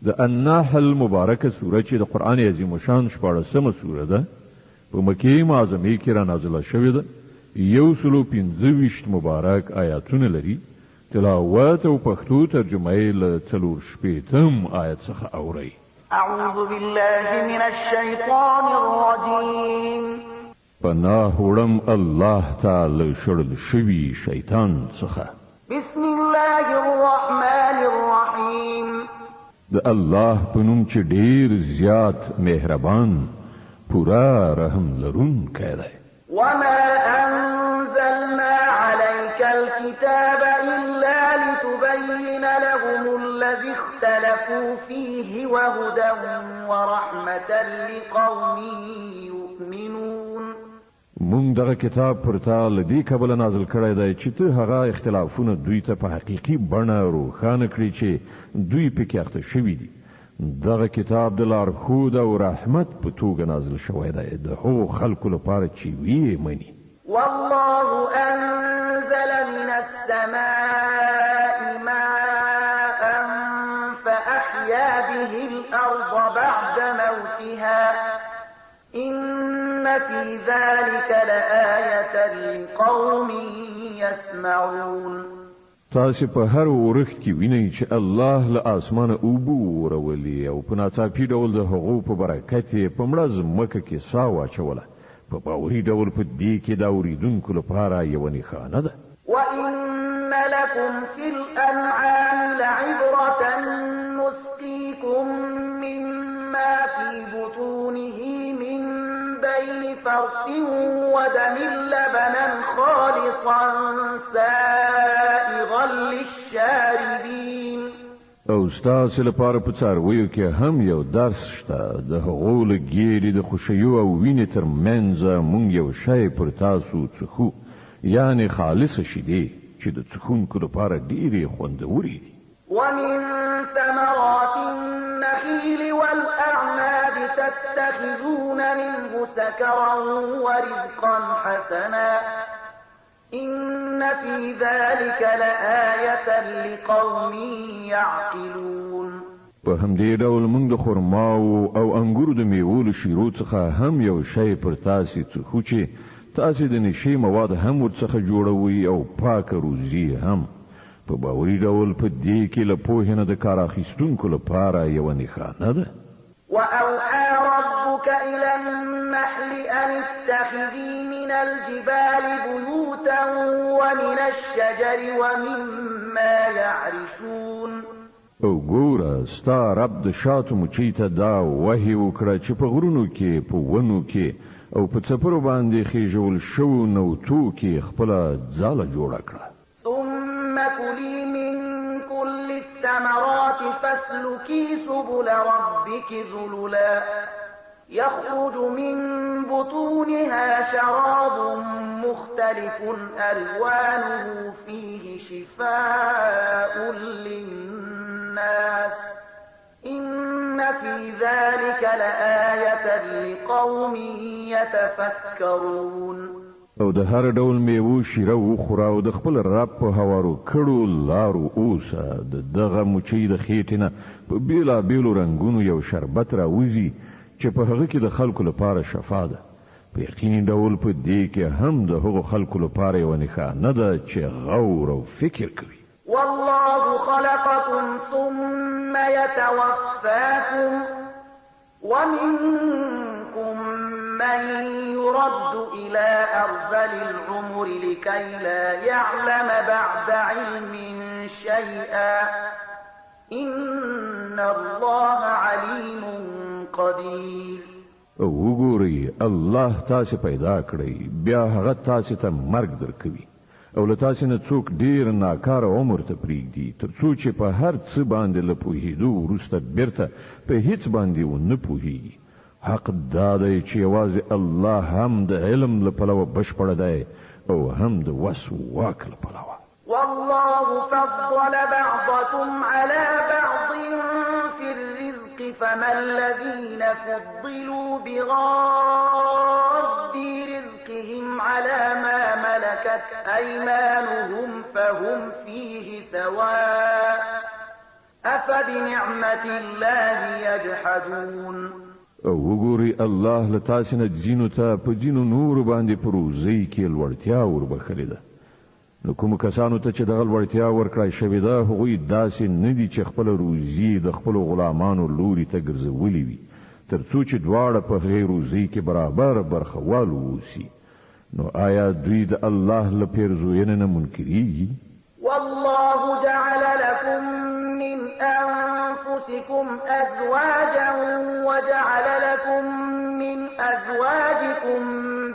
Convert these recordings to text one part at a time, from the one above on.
د النحل مبارکه سوره چې د قرآن عظیم الشان 16مه سوره ده، په مکې معظمې کې را نازله شوې ده، 125 مبارک آیاتونه لري. تلاوت او پښتو ترجمه یې له 64 آیت څخه اورئ. اعوذ بالله من الشیطان الرجیم. پناه وړم الله ته له شړل شوي شیطان څخه. بسم الله الرحمن الرحیم. د الله په نوم چې ډیر زیات مهربان، پوره رحم لرونکی دی. وما أنزلنا عليك الكتاب إلا لتبين لهم الذي اختلفوا فيه وهدى ورحمة لقوم يؤمنون. مونږ دغه کتاب پر تا له دې کبله نازل کړی دی چې ته هغه اختلافونه دوی ته په حقیقي بڼه روښانه کړې چې دوی پکې اخته شوي دي. دغه کتاب د لارښود او رحمت په توګه نازل شوی دی د هغو خلکو لپاره چې ویې مني. والله أنزل من السماء ماء فأحيا به الأرض بعد موتها إن في ذلك لآية لقوم يسمعون. تاسې په هر اورښت کې وینئ چې الله له آسمانه اوبه وورولې او په ناڅاپي ډول د هغو په برکت یې په مړه ځمکه کې ساه واچوله. په باوري ډول په دې کې د اورېدونکو لپاره یوه نښانه ده. وإن لكم في الأنعام لعبرة نسقيكم مما في بطونه من بين فرث ودم لبنا خالصا سائغا للشاربين. او ستاسې لپاره په څارویو کې هم یو درس شته. د هغو له ګېډې د خوشیو او وینې تر منځه مونږ یو شی پر تاسو څښو، یعنې خالصه شیدې چې د څښونکو لپاره ډېرې خوندورې دي. ومن ثمرات النخيل والأعناب تتخذون منه سكرا ورزقا حسنا إن في ذلك لآية لقوم يعقلون. په همدې ډول موږ د خرماوو او انګورو د میوو له شیرو څخه هم یو شی پر تاسې څښو چې تاسې د نشې مواد هم ورڅخه جوړوئ او پاکه روزي هم. په باوري ډول په دې کې له پوهې نه د کار اخیستونکو لپاره یوه نښانه ده. وأوحى ربك إلى النحل أن اتخذي من الجبال بيوتا ومن الشجر ومما يعرشون. او ګوره، ستا رب د شاتو مچۍ ته دا وحي وکړه چې په غرونو کې، په ونو کې او په څپرو باندې خېژول شوو نوتو کې خپله ځاله جوړه کړه. ثم كلي من كل الثمرات فاسلكي سبل ربك ذللا يخرج من بطونها شراب مختلف ألوانه فيه شفاء للناس إن في ذلك لآية لقوم يتفكرون. او د هر ډول میوو شیره وخوره او د خپل رب په هوارو کړو لارو اوسه. د دغه مچۍ د خېټې نه په بېلابېلو رنګونو یو شربت راوځي چې په هغه کې د خلکو لپاره شفا ده. په یقیني ډول په دې کې هم د هغو خلکو لپاره یوه نښانه ده چې غور او فکر کوي. والله خلقكم ثم يتوفاكم ومنكم من يرد إلى أرذل العمر لكي لا يعلم بعد علم شيئا إن الله عليم قدير. او وګورئ، الله تاسې پیدا کړئ، بیا هغه تاسې ته مرګ درکوي او له تاسې نه څوک ډېر ناکاره عمر ته پرېږدي تر څو چې په هر څه باندې له پوهېدو وروسته بیرته په هیڅ باندې ونه پوهېږي. حق دا دی چې یوازې الله هم د علم له پلوه بشپړ دی او هم د وس واک له پلوه. والله فضل بعضكم على بعض في الرزق فما الذين فضلوا براد رزقهم على ما ملكت أيمانهم فهم فيه سواء أفبنعمة الله يجحدون. او وګورئ الله له تاسې نه ځینو ته په ځینو نورو باندې په روزۍ کې لوړتیا وربښلې ده. نو کومو کسانو ته چې دغه لوړتیا ورکړای شوې ده، هغوی داسې نه دي چې خپله روزي د خپلو غلامانو لوري ته ګرځولې وي، تر څو چې دواړه په هغې روزۍ کې برابر برخوال واوسي. نو آیا دوی د الله له پېرزوینې نه منکرېږي؟ والله جعل لكم من أنفسكم أزواجا وجعل لكم من أزواجكم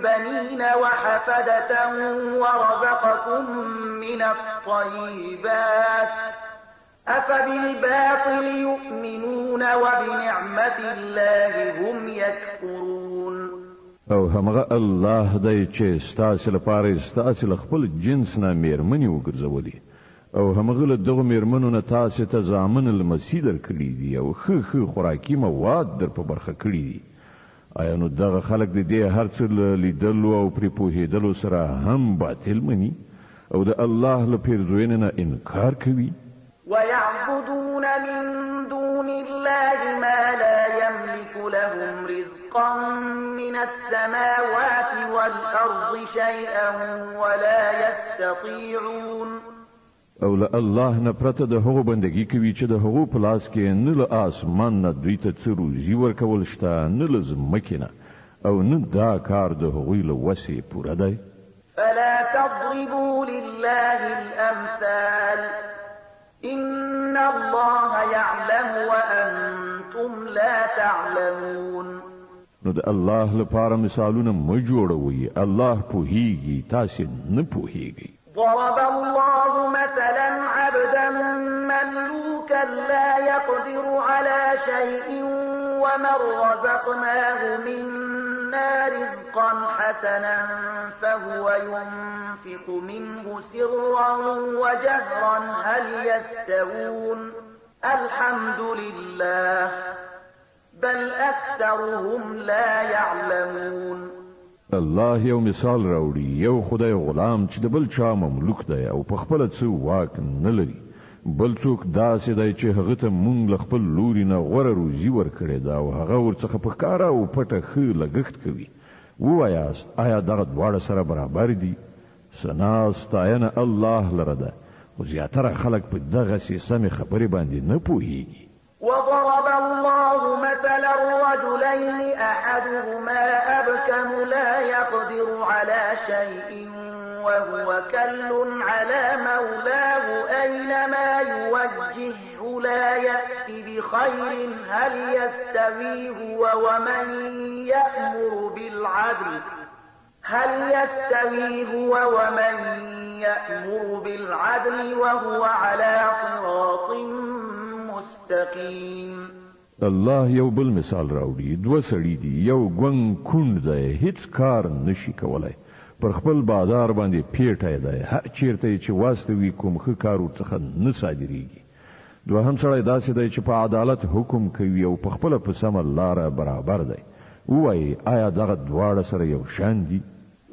بنين وحفدة ورزقكم من الطيبات أفبالباطل يؤمنون وبنعمة الله هم يكفرون. او همغه الله دی چې ستاسې لپاره ستاسې له خپل جنس نه مېرمنې وګرځولې، او همغه له دغو مېرمنو نه تاسې ته زامن لمسي درکړي دي او ښه ښه خوراکي مواد در په برخه کړي دي. آیا نو دغه خلک د دې هر څه له لیدلو او پرې پوهېدلو سره هم باطل مني او د الله له پېرزوینې نه انکار کوي؟ ويعبدون من دون الله ما لا يملك لهم رزقا من السماوات والأرض شيئا ولا يستطيعون. او له الله نه پرته د هغو بندګي کوي چې د هغو په لاس کې نه له آسمان نه دوی ته څه روزي ورکول شته، نه له ځمکې نه، او نه دا کار د هغوی له وسې پوره دی. فلا تضربوا لله الأمثال إن الله يعلم وأنتم لا تعلمون. نو د الله لپاره مثالونه مه جوړوئ، الله پوهیږي، تاسې نه پوهیږئ. ضرب الله مثلا عبدا مملوكا لا يقدر على شيء ومن رزقناه منا رزقا حسنا فهو ينفق منه سرا وجهرا هل يستوون الحمد لله بل أكثرهم لا يعلمون. الله یو مثال راوړي، یو خدای غلام چې د بل چا مملوک دی او په خپله څه واک نه لري، بل څوک داسې دی چې هغه ته مونږ له خپل لوري نه غوره روزي ورکړې ده او هغه ورڅخه په ښکاره او پټه ښه لګښت کوي. ووایاست آیا دغه دواړه سره برابر دي؟ ثنا ستاینه الله لره ده، خو زیاتره خلک په دغسې سمې خبرې باندې نه پوهیږي. وضرب الله مثلا رجلين أحدهما أبكم لا يقدر على شيء وهو كل على مولاه أينما يوجهه لا يأت بخير هل يستوي هو ومن يأمر بالعدل هل يستوي هو ومن يأمر بالعدل وهو على صراط مستقیم. الله یو بل مثال راوړي، دوه سړي دي، یو ګونګ کونډ دی، هیڅ کار نشي کولای، پر خپل بادار باندې پیټی دی، هر چیرته یې چې واستوي کوم ښه کار ورڅخه نه صادرېږي. دوهم سړی داسې دی چې په عدالت حکم کوي او په خپله په سمه لاره برابر دی. ووایي آیا دغه دواړه سره یو شان دي؟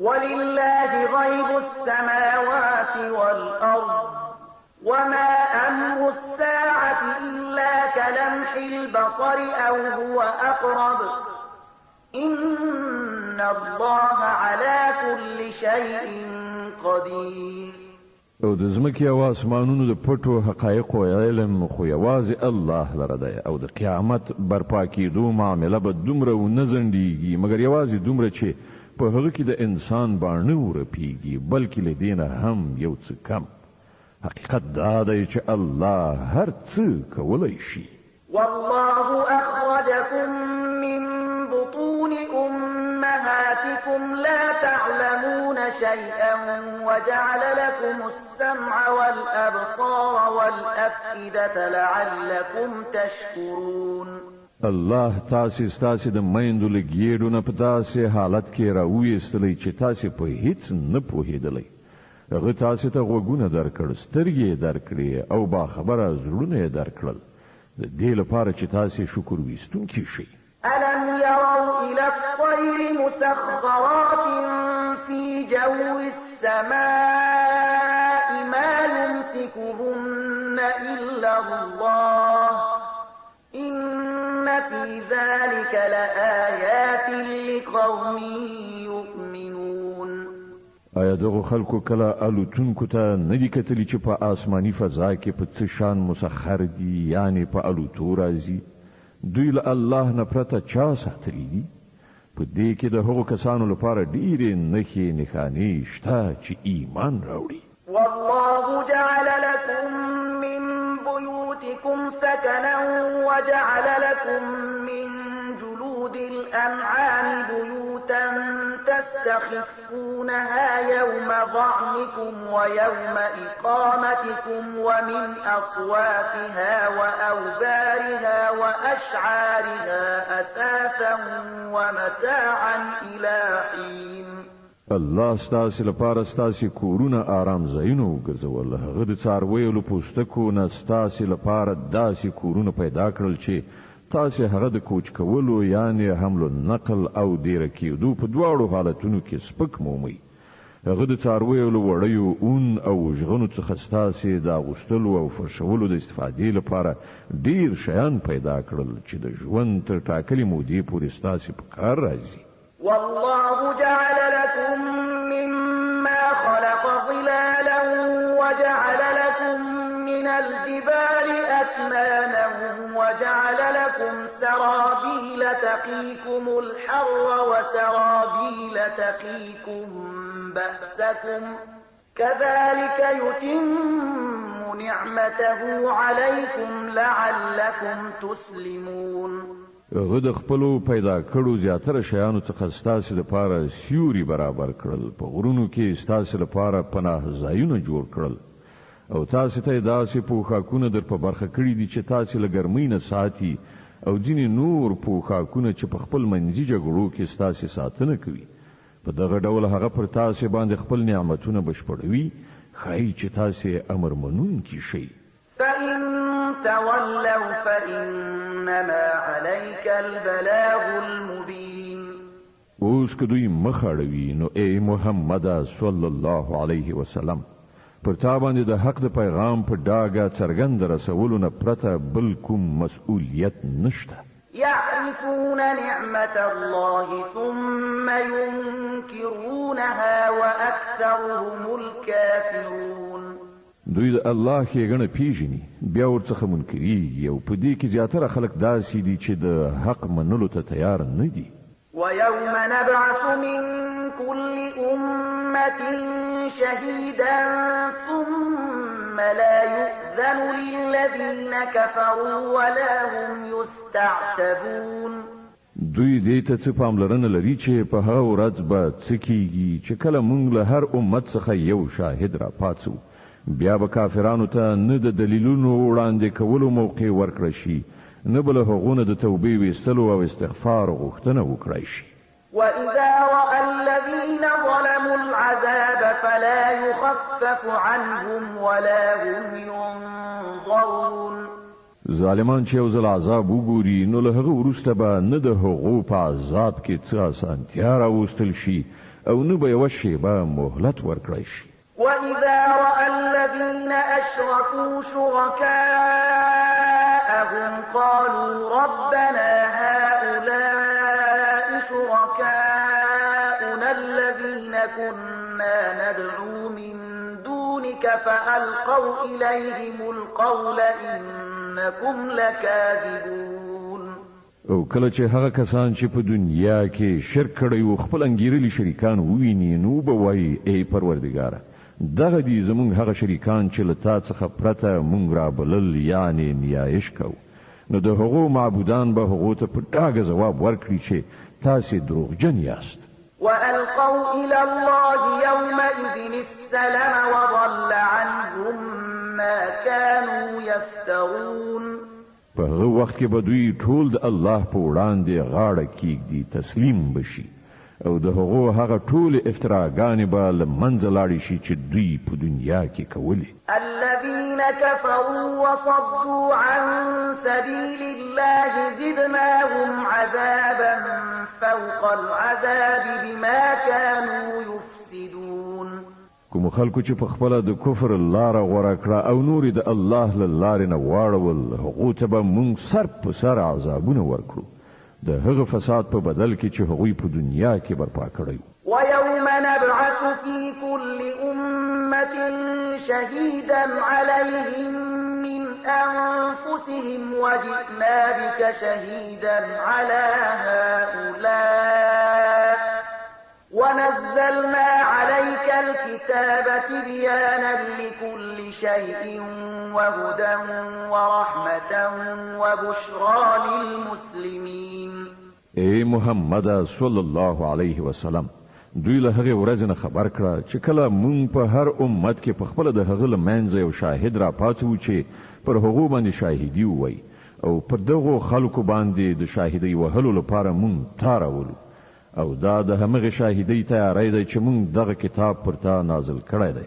ولله غیب السماوات والأرض وما أمر الساعة إلا كلمح البصر أو هو أقرب إن الله على كل شيء قدير. او د ځمکې او آسمانونو د پټو حقایقو علم خو یوازې الله لره دی، او د قیامت برپا کېدو معامله به دومره ونه ځنډېږي مګر یوازې دومره چې په هغه کې د انسان باڼه ورپېږي، بلکې له دې نه هم یو څه کم. حقیقت دا دی چې الله هر څه کولی شي. والله أخرجكم من بطون أمهاتكم لا تعلمون شيئا وجعل لكم السمع والأبصار والأفئدة لعلكم تشكرون. الله تاسې ستاسې د میندو له ګېډو نه په داسې حالت کې راویستلی چې تاسې په هیڅ نه پوهېدلی. هغه تاسې ته غوږونه درکړ، سترګې یې درکړې او باخبره زړونه یې درکړل، د دې لپاره چې تاسې شکر ویستونکي شئ. ألم يروا إلى الطير مسخرات في جو السماء ما يمسكهن إلا الله في ذلك لآيات لقوم يؤمنون. آیا دغو خلکو کله الوتونکو ته نه دي کتلي چې په آسماني فضا کې په څه شان مسخر دي، یعنې په الوتو راځي؟ دوی له الله نه پرته چا ساتلي دي؟ په دې کې د هغو کسانو لپاره ډېرې نښې نښانې شته چې ایمان راوړي. والله جعل لكم من بيوتكم سكنا وجعل لكم من جلود الأنعام بيوتا تستخفونها يوم ظعنكم ويوم إقامتكم ومن أصوافها وأوبارها وأشعارها أثاثا ومتاعا إلى حين. الله ستاسې لپاره ستاسې کورونه آرام ځایونه وګرځول. هغه د څارویو له پوستکو نه ستاسې لپاره داسې کورونه پیدا کړل چې تاسې هغه د کوچ کولو، یعنې حمل و نقل او دیره کېدو په دواړو حالتونو کې سپک مومئ. هغه د څارویو له وړیو، اون او ژغنو څخه ستاسې د اغوستلو او فرشولو د استفادې لپاره ډېر شیان پیدا کړل چې د ژوند تر ټاکلې مودې پورې ستاسې په کار راځي. والله جعل لكم مما خلق ظلالا وجعل لكم من الجبال أكنانا وجعل لكم سرابيل تقيكم الحر وسرابيل تقيكم بأسكم كذلك يتم نعمته عليكم لعلكم تسلمون. هغه د خپلو پیدا کړو زیاتره شیانو څخه ستاسې لپاره سیوري برابر کړل، په غرونو کې ستاسې لپاره پناه ځایونه جوړ کړل او تاسې ته یې داسې پوښاکونه در په برخه کړي دي چې تاسې له ګرمۍ نه ساتي، او ځینې نور پوښاکونه چې په خپل منځي جګړو کې ستاسې ساتنه کوي. په دغه ډول هغه پر تاسې باندې خپل نعمتونه بشپړوي، ښایي چې تاسې امر منونکي شئ. فإن تولوا فإنما عليك البلاغ المبين. اوس که دوی مخ اړوي نو ای محمد صلی الله علیه وسلم، پر تا باندې د حق د پیغام په ډاګه څرګند رسولو نه پرته بل کوم مسؤلیت نشته. يعرفون نعمة الله ثم ينكرونها وأكثرهم الكافرون. دوی د الله ښېګڼه پیژني، بیا ورڅخه منکریږي، او په دې کې زیاتره خلک داسې دي چې د حق منلو ته تیار نه دي. ويوم نبعث من كل أمة شهيدا ثم لا يؤذن للذين كفروا ولا هم يستعتبون. دوی دې ته څه پاملرنه لري چې په هغه ورځ به څه کیږي چې کله موږ له هر امت څخه یو شاهد را پاڅو، بیا به کافرانو ته نه د دلیلونو وړاندې کولو موقع ورکړه شي، نه به له هغو نه د توبې ویستلو او استغفار غوښتنه وکړای شي. وإذا رأى الذين ظلموا العذاب فلا يخفف عنهم ولا هم ينظرون. ظالمان چې یو ځل عذاب وګوري نو له هغه وروسته به نه د هغو په عذاب کې څه اسانتیا راوستل شي او نه به یوه شېبه مهلت ورکړای شي. وإذا رأى الذين أشركوا شركاءهم قالوا ربنا هؤلاء شركاؤنا الذين كنا ندعو من دونك فألقوا إليهم القول إنكم لكاذبون. او کله چې هغه کسان چې په دنیا کې شرک کړی وو خپل انګیرلي شریکان وویني نو به وایي ای پروردګاره، دغه دي زمونږ هغه شریکان چې له تا څخه پرته مونږ رابلل، یعنې نیایش کوو. نو د هغو معبودان به هغو ته په ډاګه ځواب ورکړي چې تاسې دروغجن یاست. وألقوا إلى الله يومئذ السلم وضل عنهم ما كانوا يفترون. په هغه وخت کې به دوی ټول د الله په وړاندې غاړه کیږدي، تسلیم به شي، او د هغو هغه ټولې افتراګانې به له منځه لاړې شي چې دوی په دنیا کې کولې. الذين كفروا وصدوا عن سبيل الله زدناهم عذابا فوق العذاب بما كانوا يفسدون. کوم خلکو چې په خپله د کفر لاره غوره کړه او نور یې د الله له لارې نه واړول، هغو ته به مونږ سر په سر عذابونه ورکړو، د هغه فساد په بدل کې چې هغوی په دنیا کې برپا کړی وو. ويوم نبعث في كل أمة شهيدا عليهم من أنفسهم وجئنا بك شهيدا على هؤلاء ونزلنا عليك الكتاب تبيانا لكل شيء وهدى ورحمة وبشرى للمسلمين. ای محمد صلی الله علیه وسلم، دوی له هغې ورځې نه خبر کړه چې کله مونږ په هر امت کې په خپله د هغه له منځه یو شاهد راپاڅوو چې پر هغو باندې شاهدي ووایي، او پر دغو خلکو باندې د شاهدۍ وهلو لپاره مونږ تا راولو، او دا د همغې شاهدۍ تیاری دی چې مونږ دغه کتاب پر تا نازل کړی دی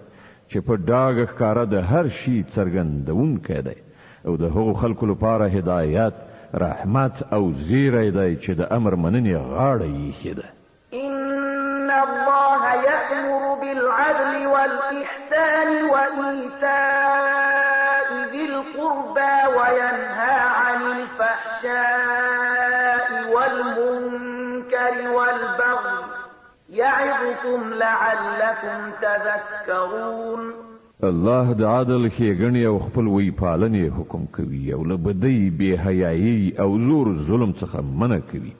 چې په ډاګه ښکاره د هر شي څرګندونکی دی، او د هغو خلکو لپاره هدایت، رحمت او زیری دی چې د امر مننې غاړه یې ایښې ده. إن الله يأمر بالعدل والإحسان وإيتاء ذي القربى وينهى عن الفحشاء والمنكر والبغي يعظكم لعلكم تذكرون. الله د عدل، ښېګڼې او خپلوۍ پالنې حکم کوي او له بدۍ، بې حیایۍ او زور ظلم څخه منع کوي.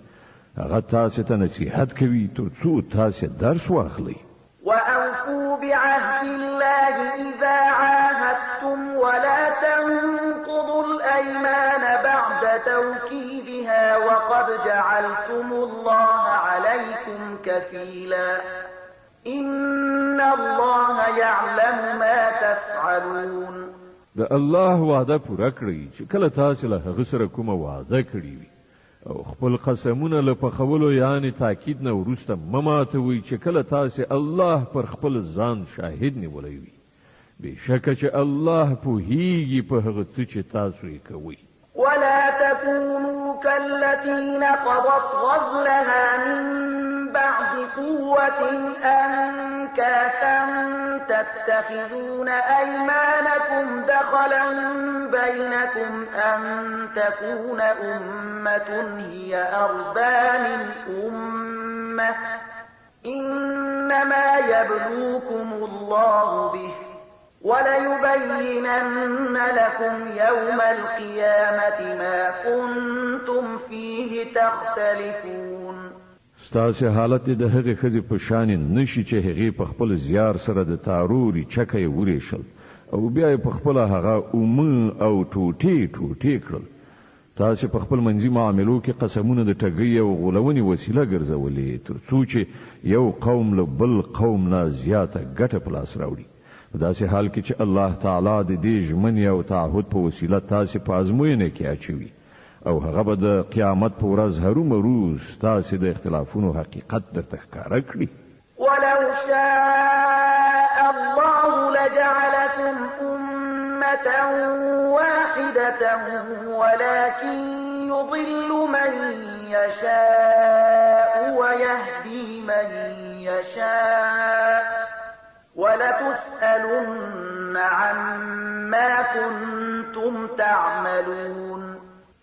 هغه تاسې ته نصیحت کوي تر څو تاسې درس واخلئ. وأوفوا بعهد الله إذا عاهدتم ولا تنقضوا الأيمان بعد توكيدها وقد جعلتم الله عليكم كفيلا إن الله يعلم ما تفعلون. د الله وعده پوره کړئ چې کله تاسې له هغه سره کومه وعده کړې وي، او خپل قسمونه له پخولو یعنې تاکید نه وروسته مه ماتوئ چې کله تاسې الله پر خپل ځان شاهد نیولی وي. بېشکه چې الله پوهیږي په هغه څه چې تاسو یې کوئ. ولا تكونوا كالتي نقضت غزلها من بعد قوة أنكاثا تتخذون أيمانكم دخلا بينكم أن تكون أمة هي أربى من أمة إنما يبلوكم الله به وليبينن لكم يوم القيامة ما كنتم فيه تختلفون. ستاسې حالت دې د هغې ښځې په شان نه شي چې هغې په خپل زیار سره د تارو ریچکه یې ورېشل او بیا یې په خپله هغه اومه او ټوټې ټوټې کړل. تاسې په خپل منځي معاملو کې قسمونه د ټګۍ او غولونې وسیله ګرځولې تر څو چې یو قوم له بل قوم نه زیاته ګټه په لاس راوړي، په داسې حال کې چې الله تعالی د دې ژمنې او تعهد په وسیله تاسې په ازموینه کې اچوي، او هغه به د قیامت په ورځ هرومرو ستاسې د اختلافونو حقیقت درته ښکاره کړي. ولو شاء الله لجعلكم أمة واحدة ولكن يضل من يشاء ويهدي من يشاء ولتسألن عما كنتم تعملون.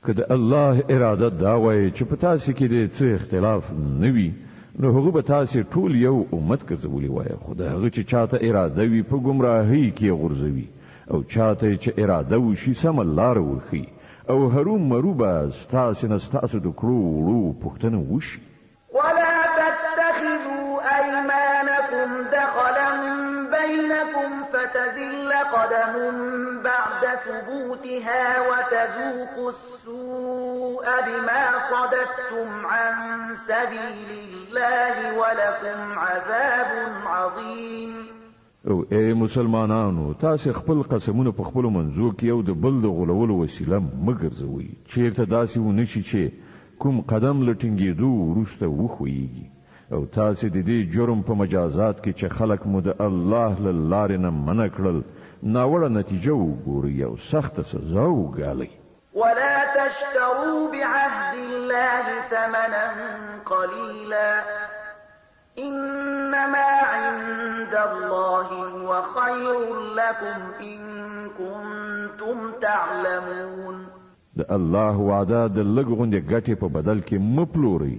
که د الله اراده دا وای چې په تاسې کې دې څه اختلاف نه وي، نو هغه به تاسې ټول یو امت ګرځولي وای، خو د هغه چې چاته اراده وي په ګمراهۍ کې غورځوي، او چاته چې اراده وشي سمه لاره ورښيي، او هرومرو به ستاسې نه ستاسو د کړو وړو پوښتنه وشي. ولا تتخذوا أيمانكم دخلا بينكم فتزل قدم بعد ثبوتها وتذوقوا السوء بما صددتم عن سبيل الله ولكم عذاب عظيم. او ای مسلمانانو، تاسې خپل قسمونه په خپلو منځو کې یو د بل د غولولو وسیله مه ګرځوئ، چیرته داسې ونه شي چې کوم قدم له ټینګېدو وروسته وښویږي، او تاسې د دې جرم په مجازات کې چې خلک مو د الله له لارې نه منع کړل ناوړه نتیجه وګورئ او سخته سزا وګالئ. ولا تشتروا بعهد الله ثمنا قليلا إنما عند الله هو خير لكم إن كنتم تعلمون. د الله وعده د لږ غوندې ګټې په بدل کې مه پلورئ،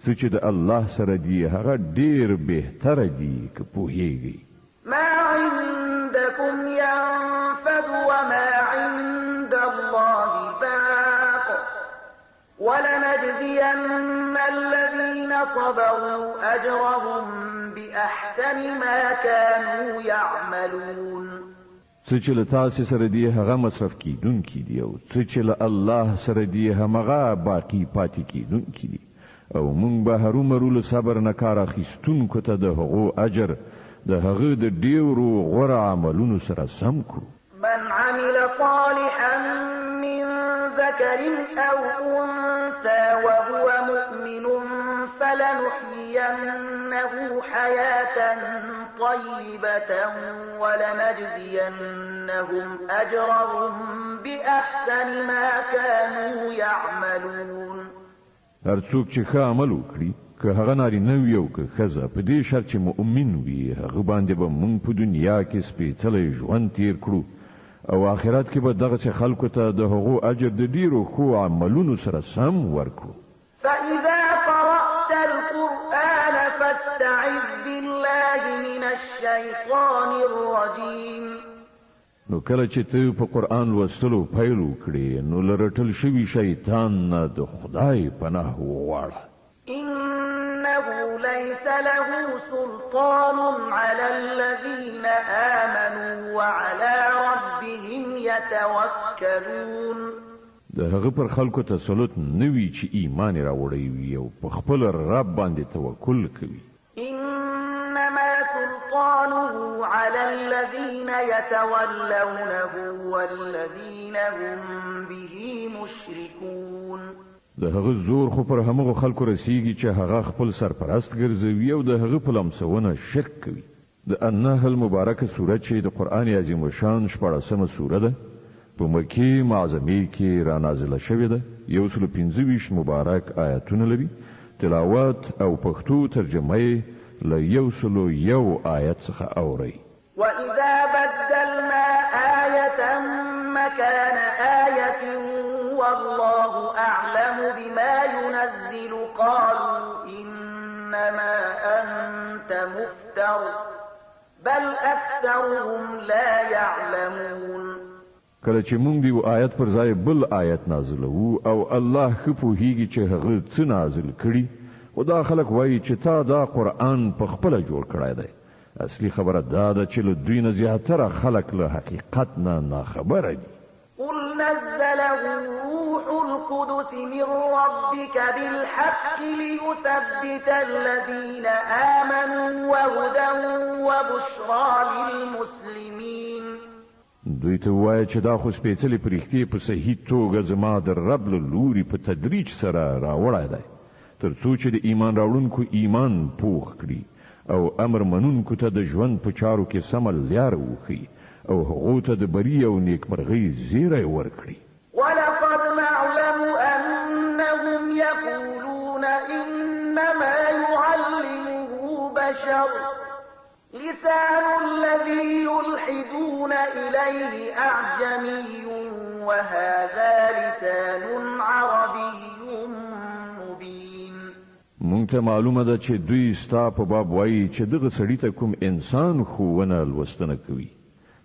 څه چې د الله سره دي هغه ډېر بهتره دي که پوهېږئ. ما عندكم ينفد وما عند الله باق ولنجزين الذين صبروا أجرهم بأحسن ما كانوا يعملون. څه چې له تاسې سره دي هغه مصرف کېدونکي دي او څه چې له الله سره دي همغه باقي پاتې کېدونکي دي، او موږ به هرومرو له صبر نه کار اخیستونکو ته د هغو اجر د هغه د ډېرو غوره عملونو سره سم کړو. من عمل صالحا من ذكر أو أنثى وهو مؤمن فلنحيينه حياة طيبة ولنجزينهم أجرهم بأحسن ما كانوا يعملون. هر څوک چې ښه عمل وکړي، که هغه نارینه وي او که ښځه، په دې شرط چې مؤمن وي، هغه باندې به موږ په دنیا کې سپېڅلی ژوند تیر کړو او آخرت کې به دغسې خلکو ته د هغو اجر د ډېرو ښو عملونو سره سم ورکړو. فإذا قرأت القرآن فاستعذ بالله من الشيطان الرجيم. نو کله چې ته په قرآن لوستلو پیل وکړې، نو له رټل شوي شیطان نه د خدای پناه وغواړه. إنه ليس له سلطان على الذين آمنوا وعلى ربهم يتوكلون. د هغه پر خلکو تسلط نه وي چې ایمان یې راوړی وي او په خپل رب باندې توکل کوي. إنما سلطانه على الذين يتولونه والذين هم به مشركون. د هغه زور خو پر همغو خلکو رسیږي چې هغه خپل سرپرست ګرځوي او د هغه په لمسونه شرک کوي. د النحل مبارکه سوره چې د قرآن عظیم الشان 16مه سوره ده، په مکې معظمې کې را نازله شوې ده. 125 مبارک آیتونه لري. تلاوت او پښتو ترجمه یې له 101 آیت څخه اورئ. وإذا بدلنا آية مكان آية والله أعلم بما ينزل قالوا إنما أنت مفتر بل أكثرهم لا يعلمون. کله چې موږ د یو آیت پر ځای بل آیت نازلوو او الله ښه پوهیږي چې هغه څه نازل کړي، خو دا خلک وایي چې تا دا قرآن په خپله جوړ کړی دی. اصلي خبره دا ده چې له دوی نه زیاتره خلک له حقیقت نه ناخبره دي. قل نزله روح القدس من ربك بالحق ليثبت الذين آمنوا وهدى وبشرى للمسلمين. دوی ته ووایه چې دا خو سپېڅلې پرښتې په صحیح توګه زما د رب له لوري په تدریج سره راوړی دی، تر څو چې د ایمان راوړونکو ایمان پوخ کړي او امر منونکو ته د ژوند په چارو کې سمه لاره وښیي او هغو ته د بري او نیکمرغۍ زیری ورکړي. ولقد نعلم أنهم يقولون إنما يعلمه بشر لسان الذي يلحدون إليه أعجمي وهذا لسان عربي مبين. مونږ ته معلومه ده چې دوی ستا په باب وایي چې دغه سړي ته کوم انسان ښوونه لوستنه کوي،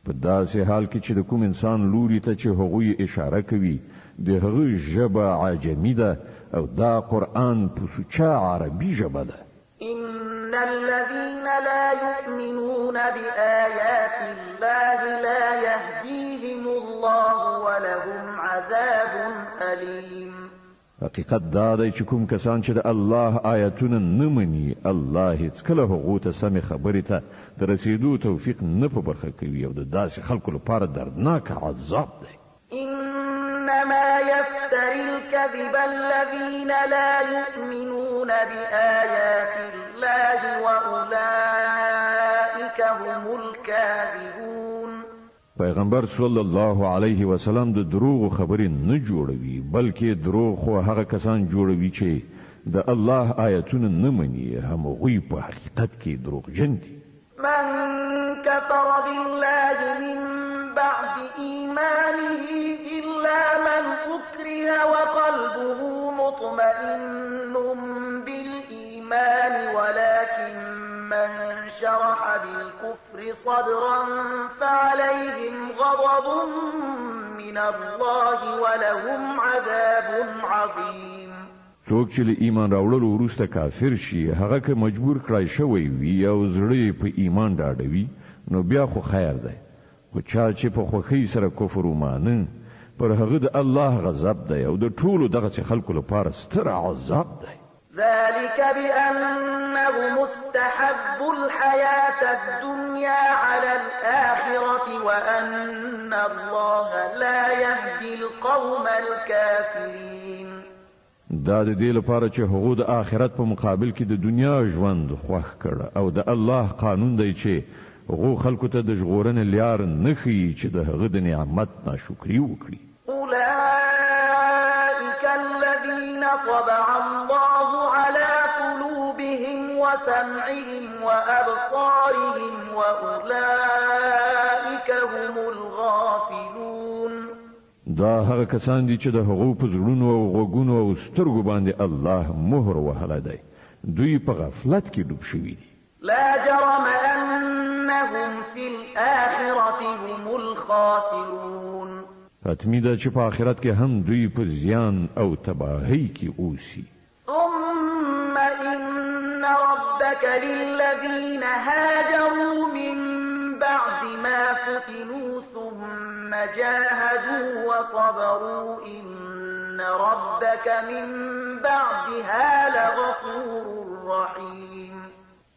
په داسې حال کې چې د کوم انسان لوري ته چې هغوی اشاره کوي د هغه ژبه عجمي ده او دا قرآن په سوچه عربي ژبه ده. إن الذين لا يؤمنون بآيات الله لا يهديهم الله ولهم عذاب أليم. حقیقت دا دی چې کوم کسان چې د الله آیتونه نه مني، الله هیڅکله هغو ته سمې خبرې ته د رسېدو توفیق نه په برخه کوي او د داسې خلکو لپاره دردناک عذاب دی. إنما يفتري الكذب الذين لا يؤمنون بآيات الله وأولئك هم الكاذبون. پیغمبر صلی الله علیه وسلم د دروغو خبرې نه جوړوي، بلکې دروغ خو هغه کسان جوړوي چې د الله آیتونه نه مني، همغوی په حقیقت کې دروغجن دي. من كفر بالله من بعد إيمانه إلا من أكره وقلبه مطمئن بالإيمان، ولكن من شرح بالكفر صدرا فعليهم غضب من الله ولهم عذاب عظيم. څوک چې له ایمان راوړلو وروسته کافر شي، هغه که مجبور کړای شوی وي او زړه یې په ایمان ډاډه وي، نو بیا خو خیر دی، خو چا چې په خوښۍ سره کفر ومانه، پر هغه د الله غضب دی او د ټولو دغسې خلکو لپاره ستر عذاب دی. ذلك بأنهم استحبوا الحياة الدنيا على الآخرة وأن الله لا يهدي القوم الكافرين. دا د دې لپاره چې هغو د آخرت په مقابل کې د دنیا ژوند خوښ کړ، او د الله قانون دی چې هغو خلکو ته د ژغورنې لار نه ښيي چې د هغه د نعمت ناشکري وکړي. أولئك الذين طبع الله على قلوبهم وسمعهم وأبصارهم وأولئك هم الغافلون. دا هغه کسان دي چې د هغو په زړونو او غوږونو او سترګو باندې الله مهر وهلی دی، دوی په غفلت کې ډوب شوي دي. لا جرم أنهم في الآخرة هم الخاسرون. حتمي ده چې په آخرت کې هم دوی په زیان او تباهۍ کې اوسي. ثم إن ربك للذين هاجروا من بعد ما فتنوا ثم جاهدوا وصبروا إن ربك من بعدها لغفور رحيم.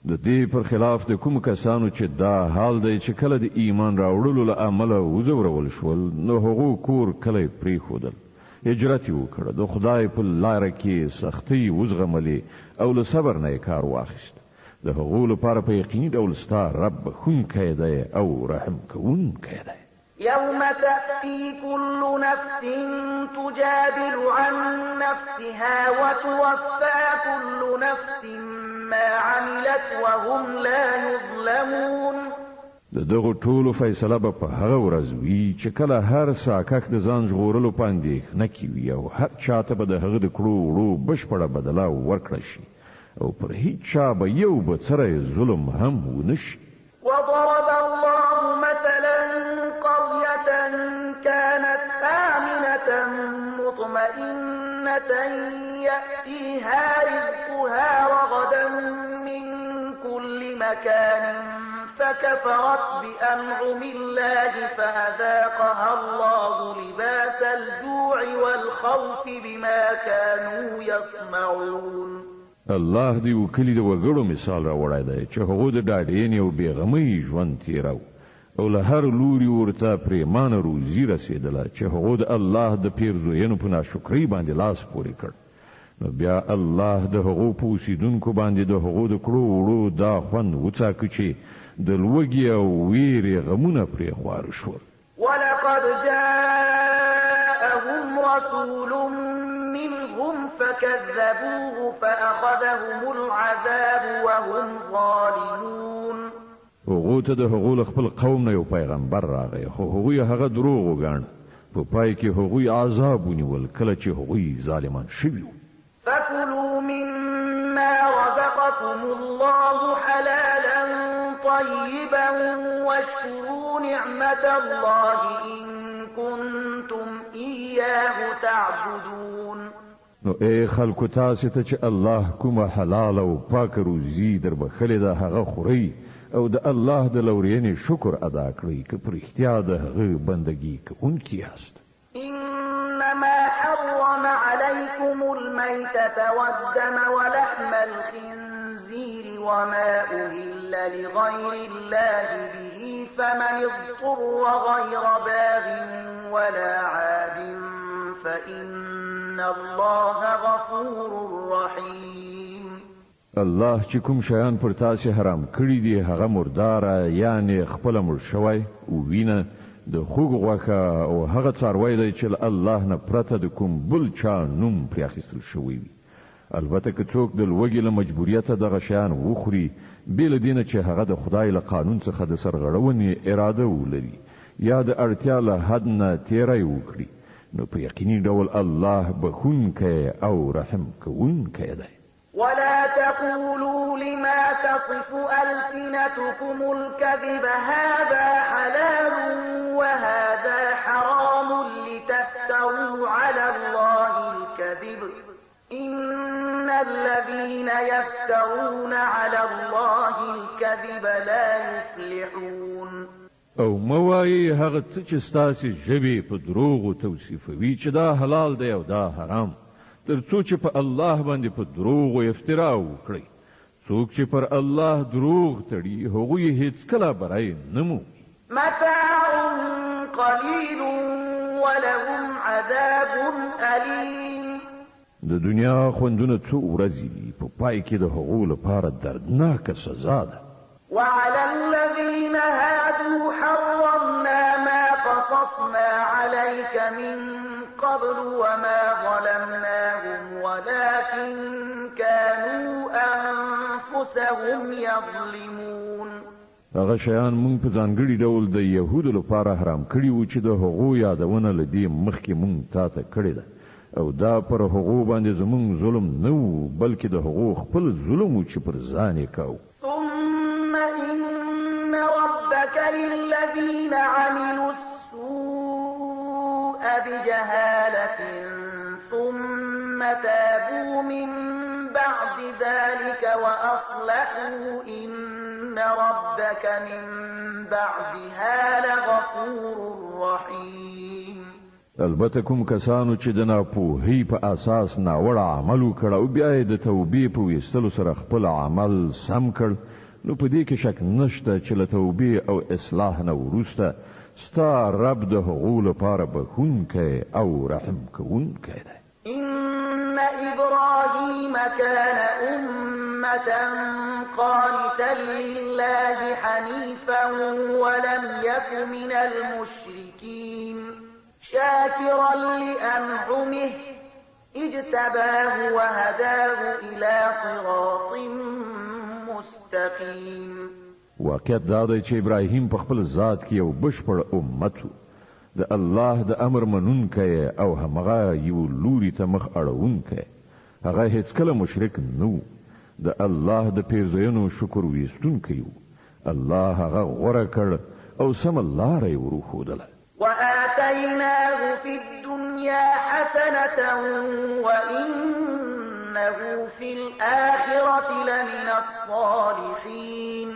د دې پر خلاف د کوم کسانو چې دا حال دی چې کله د ایمان راوړلو له امله وځورول شول، نو هغو کور کلی پرېښودل، هجرت یې وکړ، د خدای په لاره کې سختۍ وزغملې او له صبر نه یې کار واخیست، د هغو لپاره په یقیني ډول ستا رب بښونکی دی او رحم کوونکی دی. يوم تأتي كل نفس تجادل عن نفسها وتوفى كل نفس ما عملت وهم لا يظلمون. د دغو ټولو فیصله به په هغه ورځ وي چې کله هر ساکښ د ځان ژغورلو په اندېښنه کې وي، او هر چا ته به د هغه د کړو وړو بشپړه بدله ورکړه شي، او پر هیچا به یو بڅری ظلم هم ونه شي. وضرب الله مثلا قرية كانت آمنة مطمئنة يأتيها رزقها رغدا من كل مكان فكفرت بأنعم الله فأذاقها الله لباس الجوع والخوف بما كانوا يصنعون. الله د یو کلي د وګړو مثال راوړی دی چې هغو د ډاډینې او بېغمۍ ژوند تېراوه، او له هر لوري ورته پرېمانه روزي رسېدله، چې هغو د الله د پیرزوینو په ناشکرۍ باندې لاس پورې کړ. نو بیا الله د هغو په اوسېدونکو باندې د هغو د کړو وړو دا خوند وڅاکه چې د لوږې او ویرې غمونه پرې خواره شول. ولقد جاءهم رسول منهم فكذبوه فأخذهم العذاب وهم ظالمون. هغو ته د هغو له خپل قوم نه یو پیغمبر راغی، خو هغوی هغه دروغ وګاڼه. په پای کې هغوی عذاب ونیول کله چې هغوی ظالمان شوي وو. فكلوا مما رزقكم الله حلالا طيبا واشكروا نعمة الله إن كنتم إياه تعبدون. نو ای خلکو، تاسې ته چې الله کومه حلاله او پاکه روزي در بښلې ده هغه خورئ، او د الله د لورینې شکر ادا کړئ که په رښتیا د هغه بندګي کوونکي یاست. إنما حرم عليكم الميتة والدم ولحم الخنزير وما أهل لغير الله به فمن اضطر غير باغ ولا عاد فإن الله غفور رحيم. الله چې کوم شیان پر تاسې حرام کړي دي هغه مرداره، یعنې خپله مړ شوی، وینه، د خوږ غوښه او هغه څاروی دی چې له الله نه پرته د کوم بل چا نوم پرې اخیستل شوی وي. البته که څوک د لوږې له مجبوریته دغه شیان وخوري، بې له دې نه چې هغه د خدای له قانون څخه د سرغړونې اراده ولري یا د اړتیا له حد نه تېری وکړي، نو په یقیني ډول الله بښونکی او رحم کوونکی دی. ولا تقولوا لما تصف ألسنتكم الكذب هذا حلال وهذا حرام لتفتروا على الله الكذب إن الذين يفترون على الله الكذب لا يفلحون. او مه وایئ هغه څه چې ستاسې ژبې په دروغو توصیفوي چې دا حلال دی او دا حرام، تر څو چې په الله باندې په دروغو افترا وکړئ. څوک چې پر الله دروغ تړي هغوی هیڅکله بری نه مومي. متاع قلیل ولهم عذاب الیم. د دنیا خوندونه څو ورځې دي، په پای کې د هغو لپاره دردناکه سزا ده. وعلى الذين هادوا حرمنا ما قصصنا عليك من قبل وما ظلمناهم ولكن كانوا أنفسهم يظلمون. هغه شیان مونږ په ځانګړي ډول د یهودو لپاره حرام کړي وو چې د هغو یادونه له دې مخکې مونږ تا ته کړې ده، او دا پر هغو باندې زمونږ ظلم نه و، بلکې د هغو خپل ظلم و چې پر ځان یې کاوه. ثم إن ربك للذين عملوا السوء بجهالة ثم تابوا من بعد ذلك وأصلحوا إن ربك من بعدها لغفور رحيم. البته کوم کسانو چې د ناپوهۍ په اساس ناوړه عمل وکړ او بیا یې د توبې په ویستلو سره خپل عمل سم کړ، نو په دې کې شک نشته چې له توبې او اصلاح نه وروسته ستا رب د هغو لپاره بښونکی او رحم کوونکی دی. إن إبراهيم كان أمة قانتا لله حنيفا ولم يك من المشركين شاكرا لأنعمه اجتباه وهداه إلى صراط مستقيم. واقعیت دا دی چې ابراهیم په خپل ذات کې یو بشپړ امت و، د الله د امر منونکی او همغه یو لوري ته مخ اړوونکی. هغه هیڅکله مشرک نه و، د الله د پیرزوینو شکر ویستونکی و. الله هغه غوره کړ او سمه لاره یې وروښودله. وآتيناه في الدنيا حسنة وإنه في الآخرة لمن الصالحين.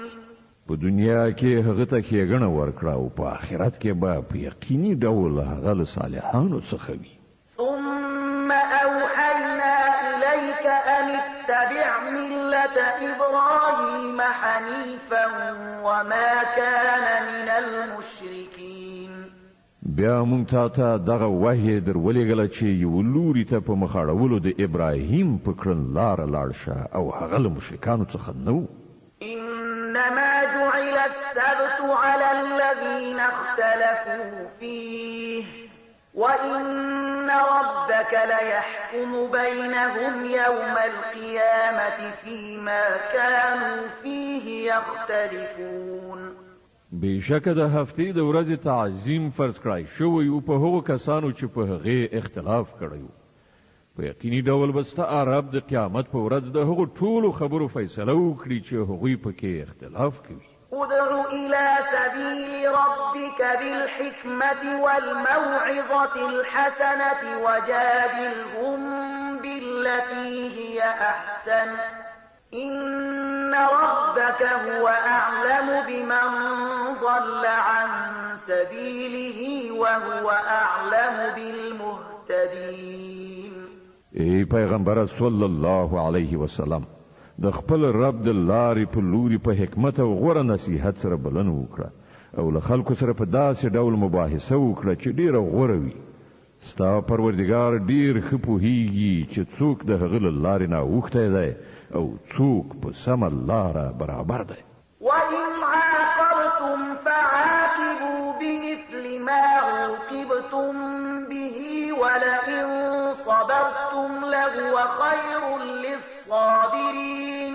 په دنیا کې هغه ته ښېګڼه ورکړه او په آخرت کې به په یقیني ډول هغه له صالحانو څخه وي. ثم أوحينا إليك أن اتبع ملة إبراهيم حنيفا وما كان من المشركين. بیا مونږ تا ته دغه وحی در ولېږله چې یو لوري ته په مخ اړولو د ابراهیم په کړنلاره لاړ شه او هغه له مشرکانو څخه نه و. إنما جعل السبت على الذين اختلفوا فيه وإن ربك ليحكم بينهم يوم القيامة فيما كانوا فيه يختلفون. بېشکه د هفتې د ورځې تعظیم فرض کړای شوی و په هغو کسانو چې په هغې اختلاف کړی و. په یقیني ډول به ستا رب د قیامت په ورځ د هغو ټولو خبرو فیصله وکړي چې هغوی پکې اختلاف کوي. ادع إلى سبيل ربك بالحكمة والموعظة الحسنة وجادلهم بالتي هي أحسن إن ربك هو أعلم بمن ضل عن سبيله وهو أعلم بالمهتدين. ای پیغمبر صلی الله علیه وسلم، د خپل رب د لارې په لوري په حکمت او غوره نصیحت سره بلنه وکړه او له خلکو سره په داسې ډول مباحثه وکړه چې ډېره غوره وي. ستا پروردګار ډېر ښه پوهیږي چې څوک د هغه له لارې نه اوښتی دی او څوک په سمه لاره برابر دی. وإن عاقبتم فعاقبوا بمثل ما عوقبتم به ولئن صبرتم لهو خير الصابرين.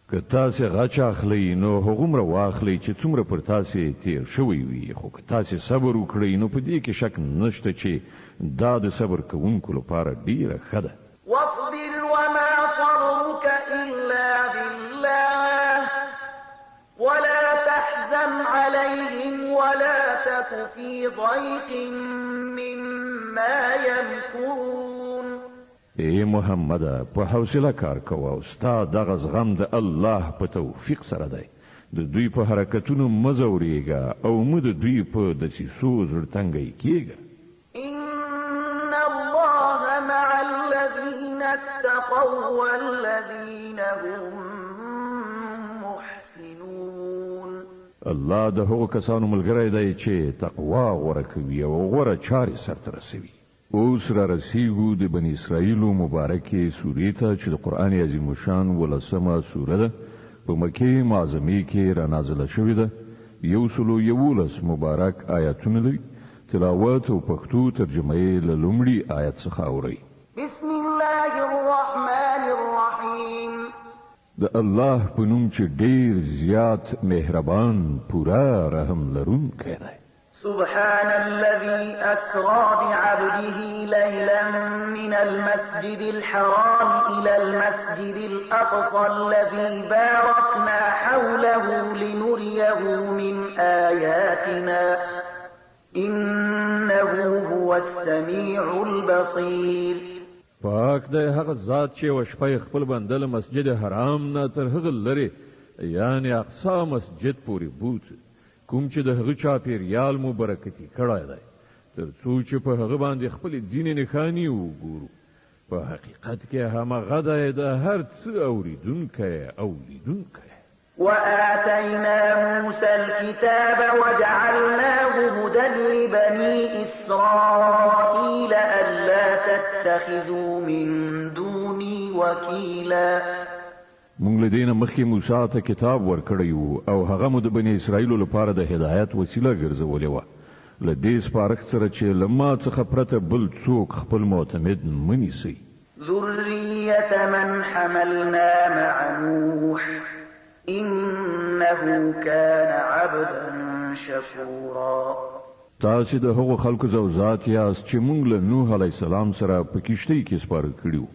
که تاسې غچ اخلئ نو هغومره واخلئ چې څومره پر تاسې تېر شوی وي، خو که تاسې صبر وکړئ نو په دې کې شک نشته چې دا د صبر کوونکو لپاره ډېره ښه ده. واصبر وما صبرك إلا بالله ولا تحزن عليهم ولا تك في ضيق مما يمكرون. ای محمده! په حوصله کار کوه او ستا دغه زغم د الله په توفیق سره دی، د دوی په حرکتونو مه ځورېږه او مه د دوی په دسیسو زړه تنګی کېږه. إن الله مع الذين اتقوا والذين هم محسنون. الله د هغو کسانو ملګری دی چې تقوا غوره کوي او غوره چارې سرته رسوي. اوس را رسیږو د بني اسرائیلو مبارکې سورې ته چې د قرآن عظیم الشان ولسمه سوره ده، په مکې معظمې کې را نازله شوې ده، 111 مبارک آیاتونه لري. تلاوت او پښتو ترجمه یې له لومړي آیت څخه اورئ. بسم الله الرحمن الرحيم. د الله په نوم چې ډیر زیات مهربان پوره رحم لرونکی دی. سبحان الذي أسرى بعبده ليلا من المسجد الحرام إلى المسجد الأقصى الذي باركنا حوله لنريه من آياتنا إنه هو السميع البصير. پاک دی هغه ذات چې یوه شپه یې خپل بنده له مسجد حرام نه تر هغه لرې یعنې اقصا مسجد پورې بوت، کوم چې د هغه چاپېریال مو برکتي کړی دی، تر څو چې په هغه باندې خپلې ځینې نښانې وګورو. په حقیقت کې همغه دی د هر څه اورېدونکی او لیدونکی. وآتينا موسى الكتاب وجعلناه هدى لبني إسرائيل ألا تتخذوا من دوني وكيلا. مونږ له دې نه مخکې موسی ته کتاب ورکړی وو او هغه مو د بني اسرائیلو لپاره د هدایت وسیله ګرځولې وه، له دې سپارښت سره چې له ما څخه پرته بل څوک خپل معتمد مه نیسئ. ذرية من حملنا مع نوح إنه كان عبدا شكورا. تاسې د هغو خلکو زوزات یاست چې مونږ له نوح علیه السلام سره په کښتۍ کې سپاره کړي وو،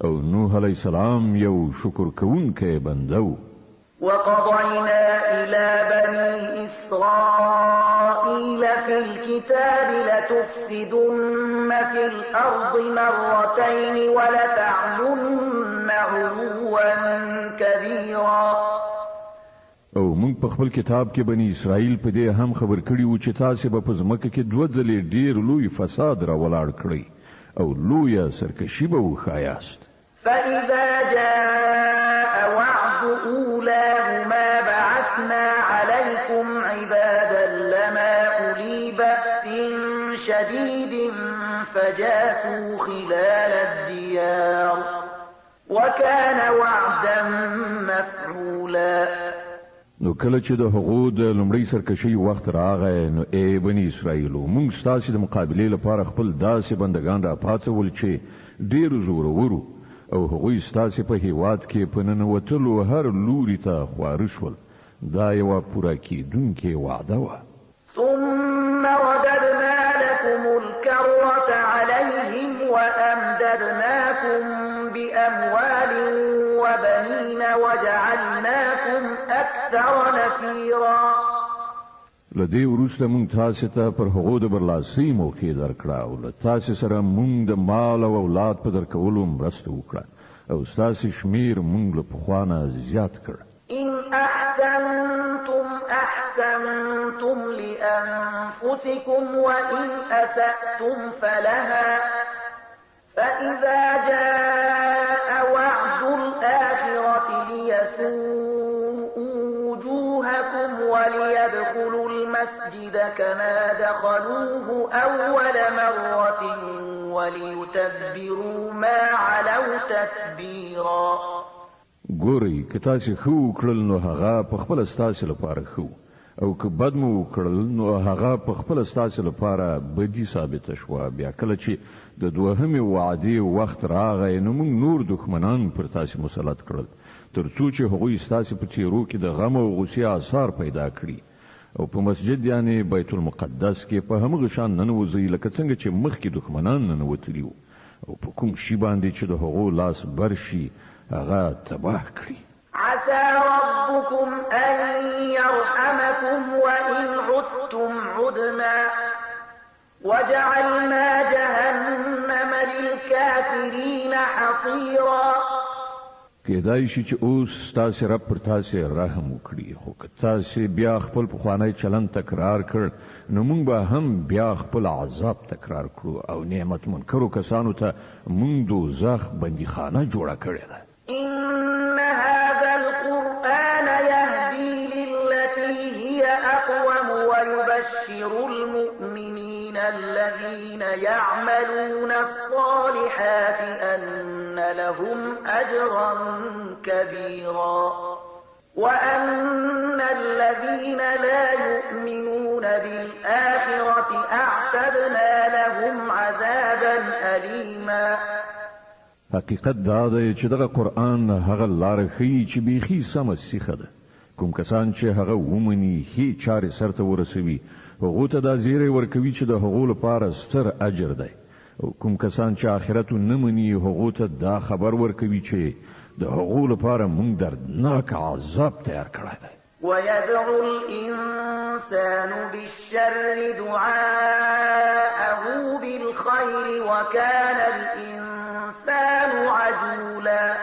او نوح علیه السلام یو شکر کوونکی بنده و. وقضينا إلى بني إسرائيل في الكتاب لتفسدن في الأرض مرتين ولتعلن علوا كبيرا. او موږ په خپل کتاب کې بني اسرائیل په دې هم خبر کړي وو چې تاسې به په ځمکه کې دوه ځلې ډېر لوی فساد راولاړ کړئ او لویه سرکشي به وښایاست. فإذا جاء وعد أولاهما بعثنا عليكم عبادا لنا أولي بأس شديد فجاسوا خلال الديار وكان وعدا مفعولا. نو کله چې د هغو د لومړۍ سرکشۍ وخت راغی، نو ای بني اسرائیلو، موږ ستاسې د مقابلې لپاره خپل داسې بندګان راپاڅول چې ډېر زورور وو، او هغوی ستاسې په هیواد کې په ننوتلو هر لوري ته خواره شول. دا یوه پوره کېدونکې وعده وه. ثم رددنا لكم الكرة عليهم وأمددناكم بأموال وبنين وجعلناكم أكثر نفيرا. له دې وروسته موږ تاسې ته پر هغو د برلاسۍ موقع درکړه، او له تاسې سره موږ د مال او اولاد په درکولو مرسته وکړه، او ستاسې شمېر موږ له پخوا نه زیات کړ. إن أحسنتم أحسنتم لأنفسكم وإن أسأتم فلها، فإذا جاء وعد الآخرة ليسوءوا وجوهكم وليدخلوا المسجد كما دخلوه أول مرة وليتبروا ما علوا تتبيرا. ګورئ، که تاسې ښه وکړل نو هغه په خپله ستاسې لپاره ښه وو، او که بد مو وکړل نو هغه په خپله ستاسې لپاره بدي ثابته شوه، بیا کله چې د دوهمې وعدې وخت راغی نو مونږ نور دښمنان پر تاسې مسلط کړل تر څو چې هغوی ستاسې په څېرو کې د غم او غصې آثار پیدا کړي او په مسجد یعنې بیت المقدس کې په همغه شان ننوځئ لکه څنګه چې مخکې دښمنان ننوتلي وو او په کوم شي باندې چې د هغو لاس بر شي هغه تباه کړي. عسى ربكم أن يرحمكم وإن عدتم عدنا وجعلنا جهنم للكافرين حصيرا. کېدای شي چې اوس ستاسې رب پر تاسې رحم وکړي، خو که تاسې بیا خپل پخوانی چلند تکرار کړ نو مونږ به هم بیا خپل عذاب تکرار کړو او نعمت منکرو کسانو ته مونږ دوزخ بندیخانه جوړه کړې ده. إن هذا القرآن يهدي للتي هي أقوم ويبشر المؤمنين الذين يعملون الصالحات أن لهم أجرا كبيرا وأن الذين لا يؤمنون بالآخرة أعتدنا لهم عذابا أليما. حقیقت دا دی چې دغه قرآن هغه لاره ښیي چې بیخي سمه سیخه ده. کوم کسان چې هغه ومني، ښې چارې سرته ورسوي، هغو ته دا زیری ورکوي چې د هغو لپاره ستر اجر دی، او کوم کسان چې آخرت نه مني هغو ته دا خبر ورکوي چې د هغو لپاره مونږ دردناک عذاب تیار کړی دی. ويدعو الإنسان بالشر دعاءه بالخير وكان الإنسان عجولا.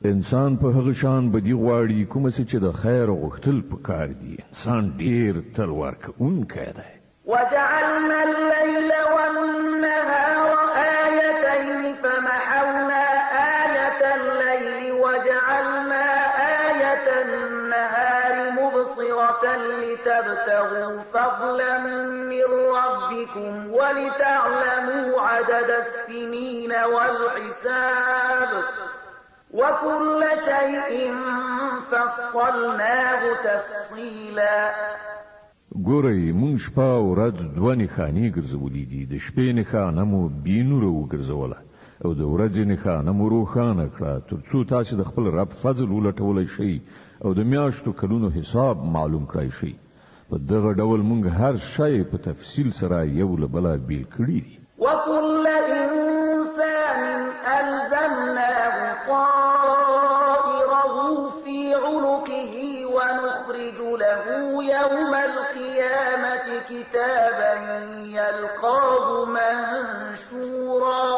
انسان په هغه شان بدي غواړي کومه چې د خیر غوښتل پکار دي. انسان ډیر تلوار کوونکی دی. وجعلنا الليل والنهار آيتين فمحونا آية الليل وجعلنا آية النهار مبصرة لتبتغوا فضلا من ربكم ولتعلموا عدد السنين والحساب وكل شيء فصلناه تفصيلا. ګورئ، مونږ شپه او ورځ دوه نښانې ګرځولې دي. د شپې نښانه مو بې نوره وګرځوله او د ورځې نښانه مو روښانه کړه، تر څو تاسې د خپل رب فضل ولټولی شئ او د میاشتو کلونو حساب معلوم کړای شئ. په دغه ډول مونږ هر شی په تفصیل سره یو له بله بېل کړي دي. وكل إنسان ألزمناه طائره في عنقه ونخرج له يوم القيامة كتابا يلقاه منشورا.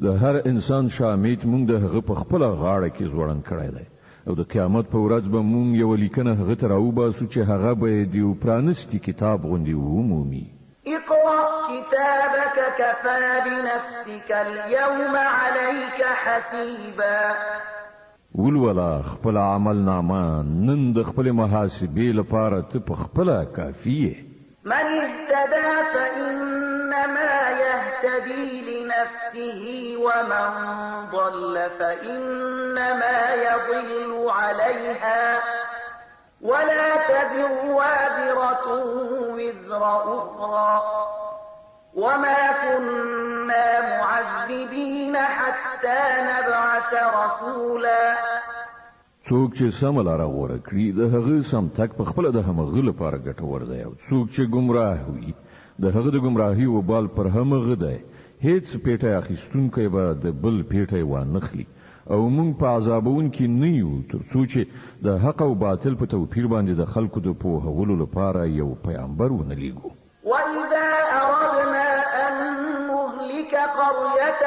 د هر انسان شامیت مونږ د هغه په خپله غاړه کې ځوړند کړی دی، او د قیامت په ورځ به مونږ یوه لیکنه هغه ته راوباسو چې هغه به یې د یو پرانیستي کتاب غوندې ومومي. اقرأ كتابك كفى بنفسك اليوم عليك حسيبا. ولوله خپل عمل نامه، نن د خپلې محاسبې لپاره ته په خپله کافي یې. من اهتدى فإنما يهتدي لنفسه ومن ضل فإنما يضل عليها ولا تزر وازرة وزر أخرى وما كنا معذبين حتى نبعث رسولا. څوک چې سمه لاره غوره کړي د هغه سم تګ په خپله د همغه لپاره ګټور دی، او څوک چې ګمراه وي د هغه د ګمراهي وبال پر همغه دی. هیڅ پیټی اخیستونکی به د بل پیټی وانخلي، او موږ په عذابونکي نه یو تر څو چې د حق او باطل په توپیر باندې د خلکو د پوهولو لپاره یو پیامبر ونه لیږو. وإذا أردنا أن نهلك قرية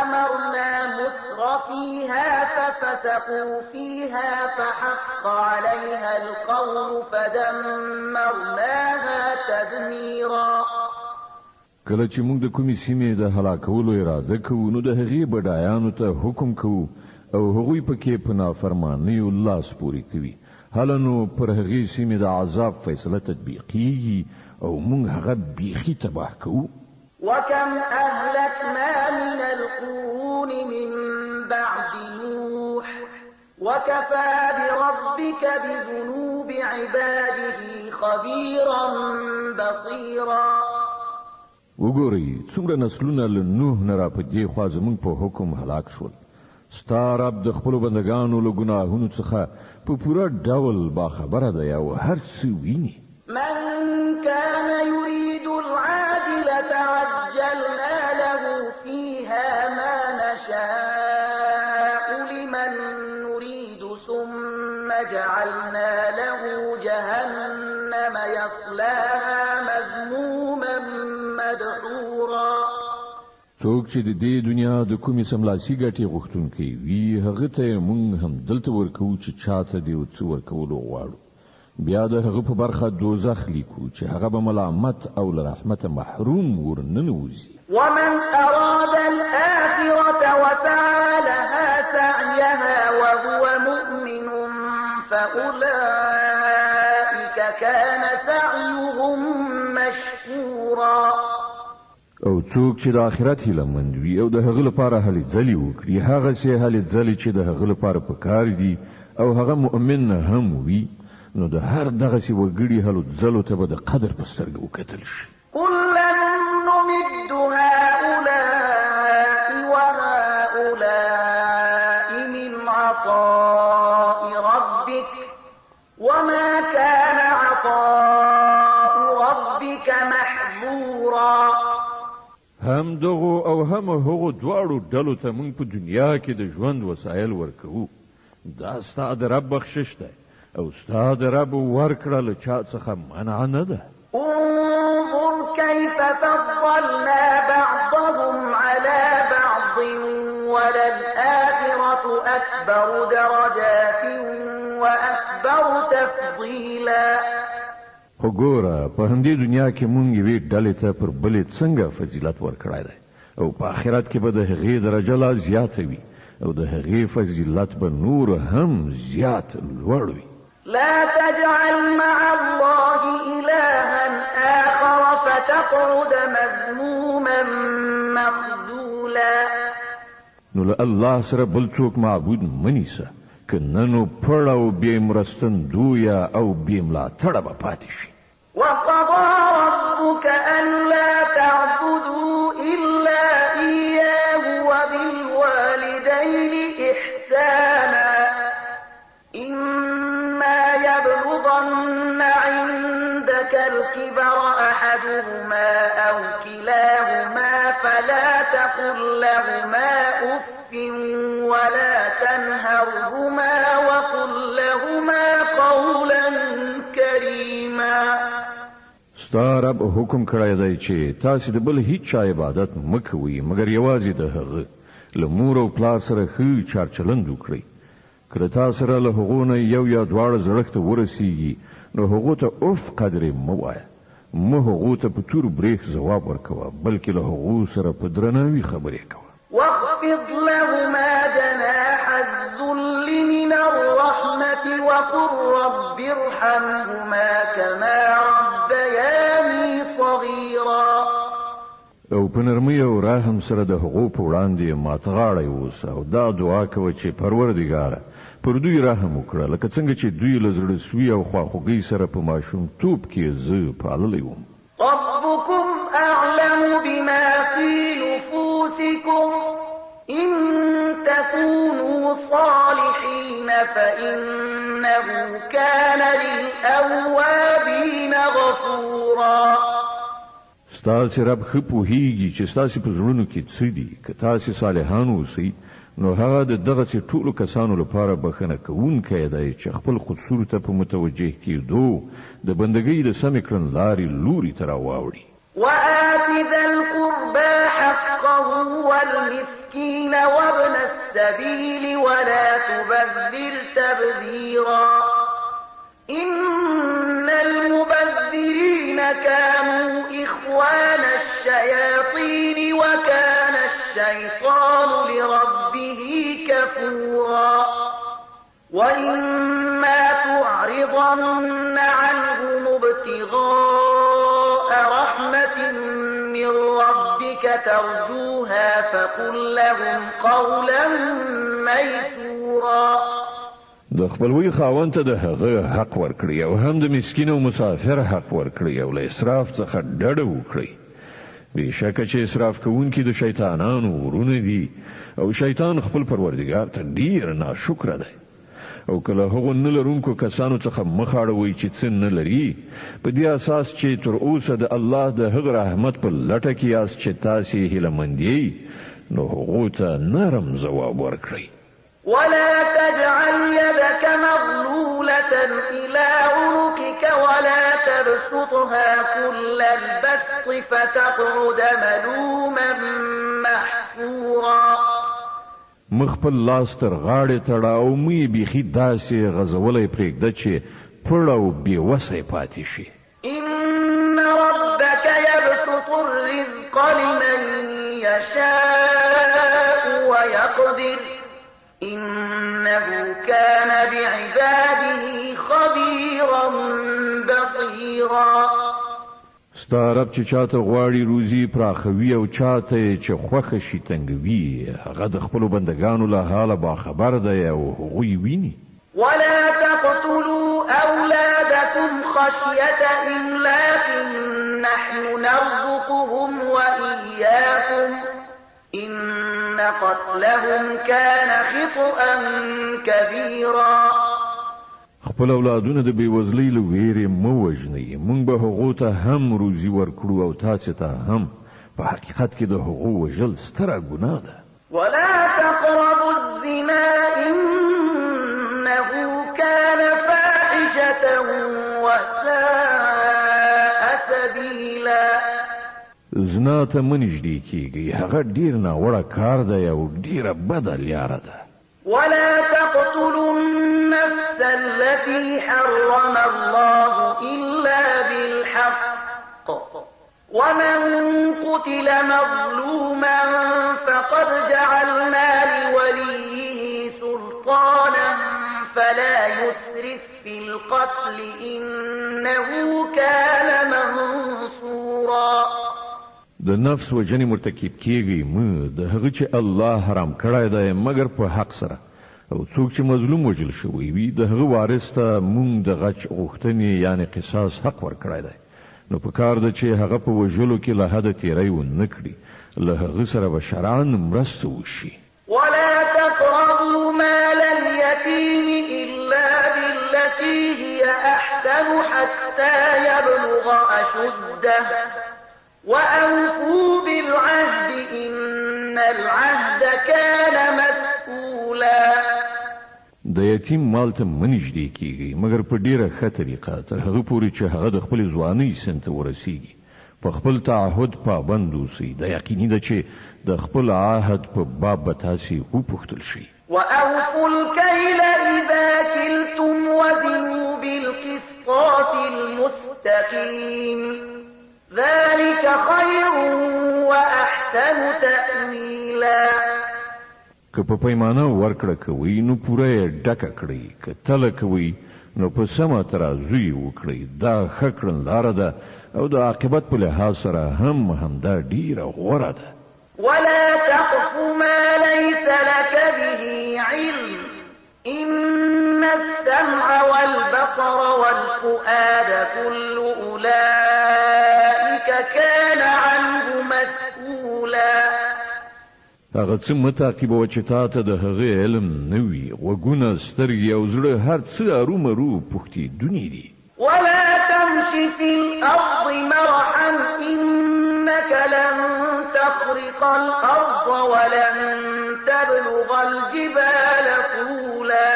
أمرنا مترفيها ففسقوا فيها فحق عليها القول فدمرناها تدميرا. کله چې موږ د کومې سیمې د هلاکولو اراده کوو نو د هغې بډایانو ته حکم کوو او هغوی پکې په نافرمانیو لاس پورې کوي. هله نو پر هغې سیمې د عذاب فیصله تطبیقیږي او موږ هغه بیخي تباه کوو. وكم أهلكنا من القرون من بعد نوح وكفى بربك بذنوب عباده خبيرا بصيرا. وګورئ څومره نسلونه له نوح نه را په دې خوا زموږ په حکم هلاک شول. ستا رب د خپلو بندګانو له ګناهونو څخه په پوره ډول باخبره دی او هر څه ویني. من كان يريد العاجلة عجلنا له فيها ما نشاء لمن نريد ثم جعلنا له جهنم يصلاها مذموما مدحورا. څوک چې د دې دنیا د کومې سملاسي ګټې غوښتونکی وي، هغه ته یې مونږ هم دلته ورکوو چې چاته د یو څه ورکولو غواړو، بیا د هغه په برخه دوزخ لیکو چې هغه به ملامت او له رحمته محروم ورننوځي. ومن أراد الآخرة وسعى لها سعيها وهو مؤمن فأولئك كان سعيهم مشكورا. او څوک چې د آخرت هیله مند وي او د هغه لپاره هلې ځلې وکړي، هغسې هلې ځلې چې د هغه لپاره پکار دي، او هغه مؤمن هم وي، نو د هر دغسې وګړي هلو ځلو ته به د قدر په سترګه وکتل شي. كلا نمد هؤلاء وهؤلاء من عطاء ربك وما كان عطاء ربك محظورا. هم دغو او هم هغو دواړو ډلو ته موږ په دنیا کې د ژوند وسایل ورکوو. دا ستا د رب بخشش دی او ستا د رب ورکړه له چا څخه منع نه ده. انظر كيف فضلنا بعضهم على بعض وللآخرة أكبر درجات وأكبر تفضيلا. خو ګوره، په همدې دنیا کې مونږ یوې ډلې ته پر بلې څنګه فضیلت ورکړی دی، او په آخرت کې به د هغې درجه لا زیاته وي او د هغې فضیلت به نور هم زیات لوړ وي. لا تجعل مع الله إلها آخر فتقعد مذموما مخذولا. نو له الله سره بل څوک معبود مه نیسه، که نه نو پړ او بې مرستندویه او بې ملاتړه به پاتې شي. وقضى ربك ألا تعبدوا إلا إياه وبالوالدين إحسانا إما يبلغن عندك الكبر أحدهما أو كلاهما فلا تقل لهما أف ولا تنهرهما وقل لهما قولا كريما. ستا رب حکم کړی دی چې تاسې د بل هیڅ چا عبادت مه کوئ مګر یوازې د هغه. له مور او پلار سره ښه چارچلند وکړئ. که له تا سره له هغو نه یو یا دواړه زړښت ته ورسیږي، نو هغو ته اوف قدرې مه وایه، مه هغو ته په تور برېښ ځواب ورکوه، بلکې له هغو سره په درناوي خبرې کوه. واخفض لهما جناح الذل من الرحمة وقل رب ارحمهما كما ربياني صغيرا. او په نرمۍ او رحم سره د هغو په وړاندې ماتغاړی اوسه او دا دعا کوه چې پروردګاره پر دوی رحم وکړه، لکه څنګه چې دوی له زړه سوي او خواخوږۍ سره په ماشومتوب کې زه پاللی وم. ربكم أعلم بما في نفوسكم إن تكونوا صالحين فإنه كان للأوابين غفورا. ستاسې رب ښه پوهیږي چې ستاسې په زړونو کې څه دي. که تاسې صالحان اوسئ، نو هغه د دغسې ټولو کسانو لپاره بخښنه کوونکی دی چې خپل قصور ته په متوجه کېدو د بندګۍ د سمې کړنلارې لوري ته راواوړي. وآت ذا القربى حقه والمسكين وابن السبيل ولا تبذر تبذيرا إن المبذرين كانوا إخوان الشياطين وكان الشيطان لربه كفورا. وإما تعرضن عنهم ابتغاء رحمة من ربك ترجوها فقل لهم قولا ميسورا. د خپلوۍ خاوند ته د هغه حق ورکړئ او هم د مسکین او مسافر حق ورکړئ او له اسراف څخه ډډه وکړئ. بېشکه چې اسراف کوونکي د شیطانانو ورونه دي او شیطان خپل پروردګار ته ډېر ناشکره دی. او که له هغو نه لرونکو کسانو څخه مخ اړوئ چې څه نه لري، په دې اساس چې تر اوسه د الله د هغه رحمت په لټه کې یاست چې تاسې یې هیله مند یئ، نو هغو ته نرم ځواب ورکړئ. ولا تجعل يدك مغلولة إلى عنقك ولا تبسطها كل البسط فتقعد ملوما محسورا. مه خپل لاس تر غاړې تړه او مه یې بیخي داسې غځولی پرېږده چې پړ او بې وسه پاتې شې. إن ربك يبسط الرزق لمن يشاء ويقدر إنه كان بعباده خبيرا بصيرا. ستا رب چې چاته غواړي روزي پراخوي او چاته یې چې خوښه شي تنګوي، هغه د خپلو بندګانو له حاله باخبر دی او هغوی ویني. ولا تقتلوا أولادكم خشية إملاق نحن نرزقهم وإياكم إن قتلهم كان خطأ كبيرا. خپل اولادونه د بېوزلۍ له وېرې مه وژنئ، مونږ به هغو ته هم روزي ورکړو او تاسې ته هم، په حقیقت کې د هغو وژل ستره ګناه ده. ولا تقربوا الزنا إنه كان فاحشة وساء سبيلا. زنا ته مه نږدې کېږئ، هغه ډېر ناوړه کار دی او ډېره بده لیاره ده. ولا تقتلوا النفس التي حرم الله إلا بالحق ومن قتل مظلوما فقد جعلنا لوليه سلطانا فلا يسرف في القتل إنه كان منصورا. د نفس وژنې مرتکب کیږئ مه، د هغه چې الله حرام کړی دی مګر په حق سره، او څوک چې مظلوم وژل شوی وي د هغه وارث ته مونږ د غچ غوښتنې یعنې قصاص حق ورکړی دی، نو په کار ده چې هغه په وژلو کې له حده تیری ونه کړي، له هغه سره به شرعاً مرسته وشي. ولا تقربوا مال اليتيم إلا بالتي هي أحسن حتى يبلغ أشده وأوفوا بالعهد إن العهد كان مسؤولا. د یتیم مال ته مه نږدې کیږئ مګر په ډیره ښه طریقه، تر هغه پورې چې هغه د خپلې ځوانۍ سن ته ورسیږي. په خپل تعهد پابند اوسئ، دا یقیني ده چې د خپل عهد په باب به تاسې وپوښتل شئ. وأوفوا الكيل إذا كلتم وزنوا بالقسطاس المستقيم ذلك خير وأحسن تأويلا. که په پیمانه ورکړه کوئ نو پوره یې ډکه کړئ، که تله کوئ نو په سمه ترازو یې وکړئ، دا ښه کړنلاره ده او د عاقبت په لحاظ سره هم همدا ډیره غوره ده. ولا تقف ما ليس لك به علم إن السمع والبصر والفؤاد كل أولئك كان عنه مسؤولا. هغه څه مه تعقیبوه چې تا ته د هغې علم نه وي، غوږونه، سترګې او زړه هر څه ارومرو پوښتېدوني دي. ولا تمش في الأرض مرحا إنك لن تخرق الأرض ولن تبلغ الجبال طولا.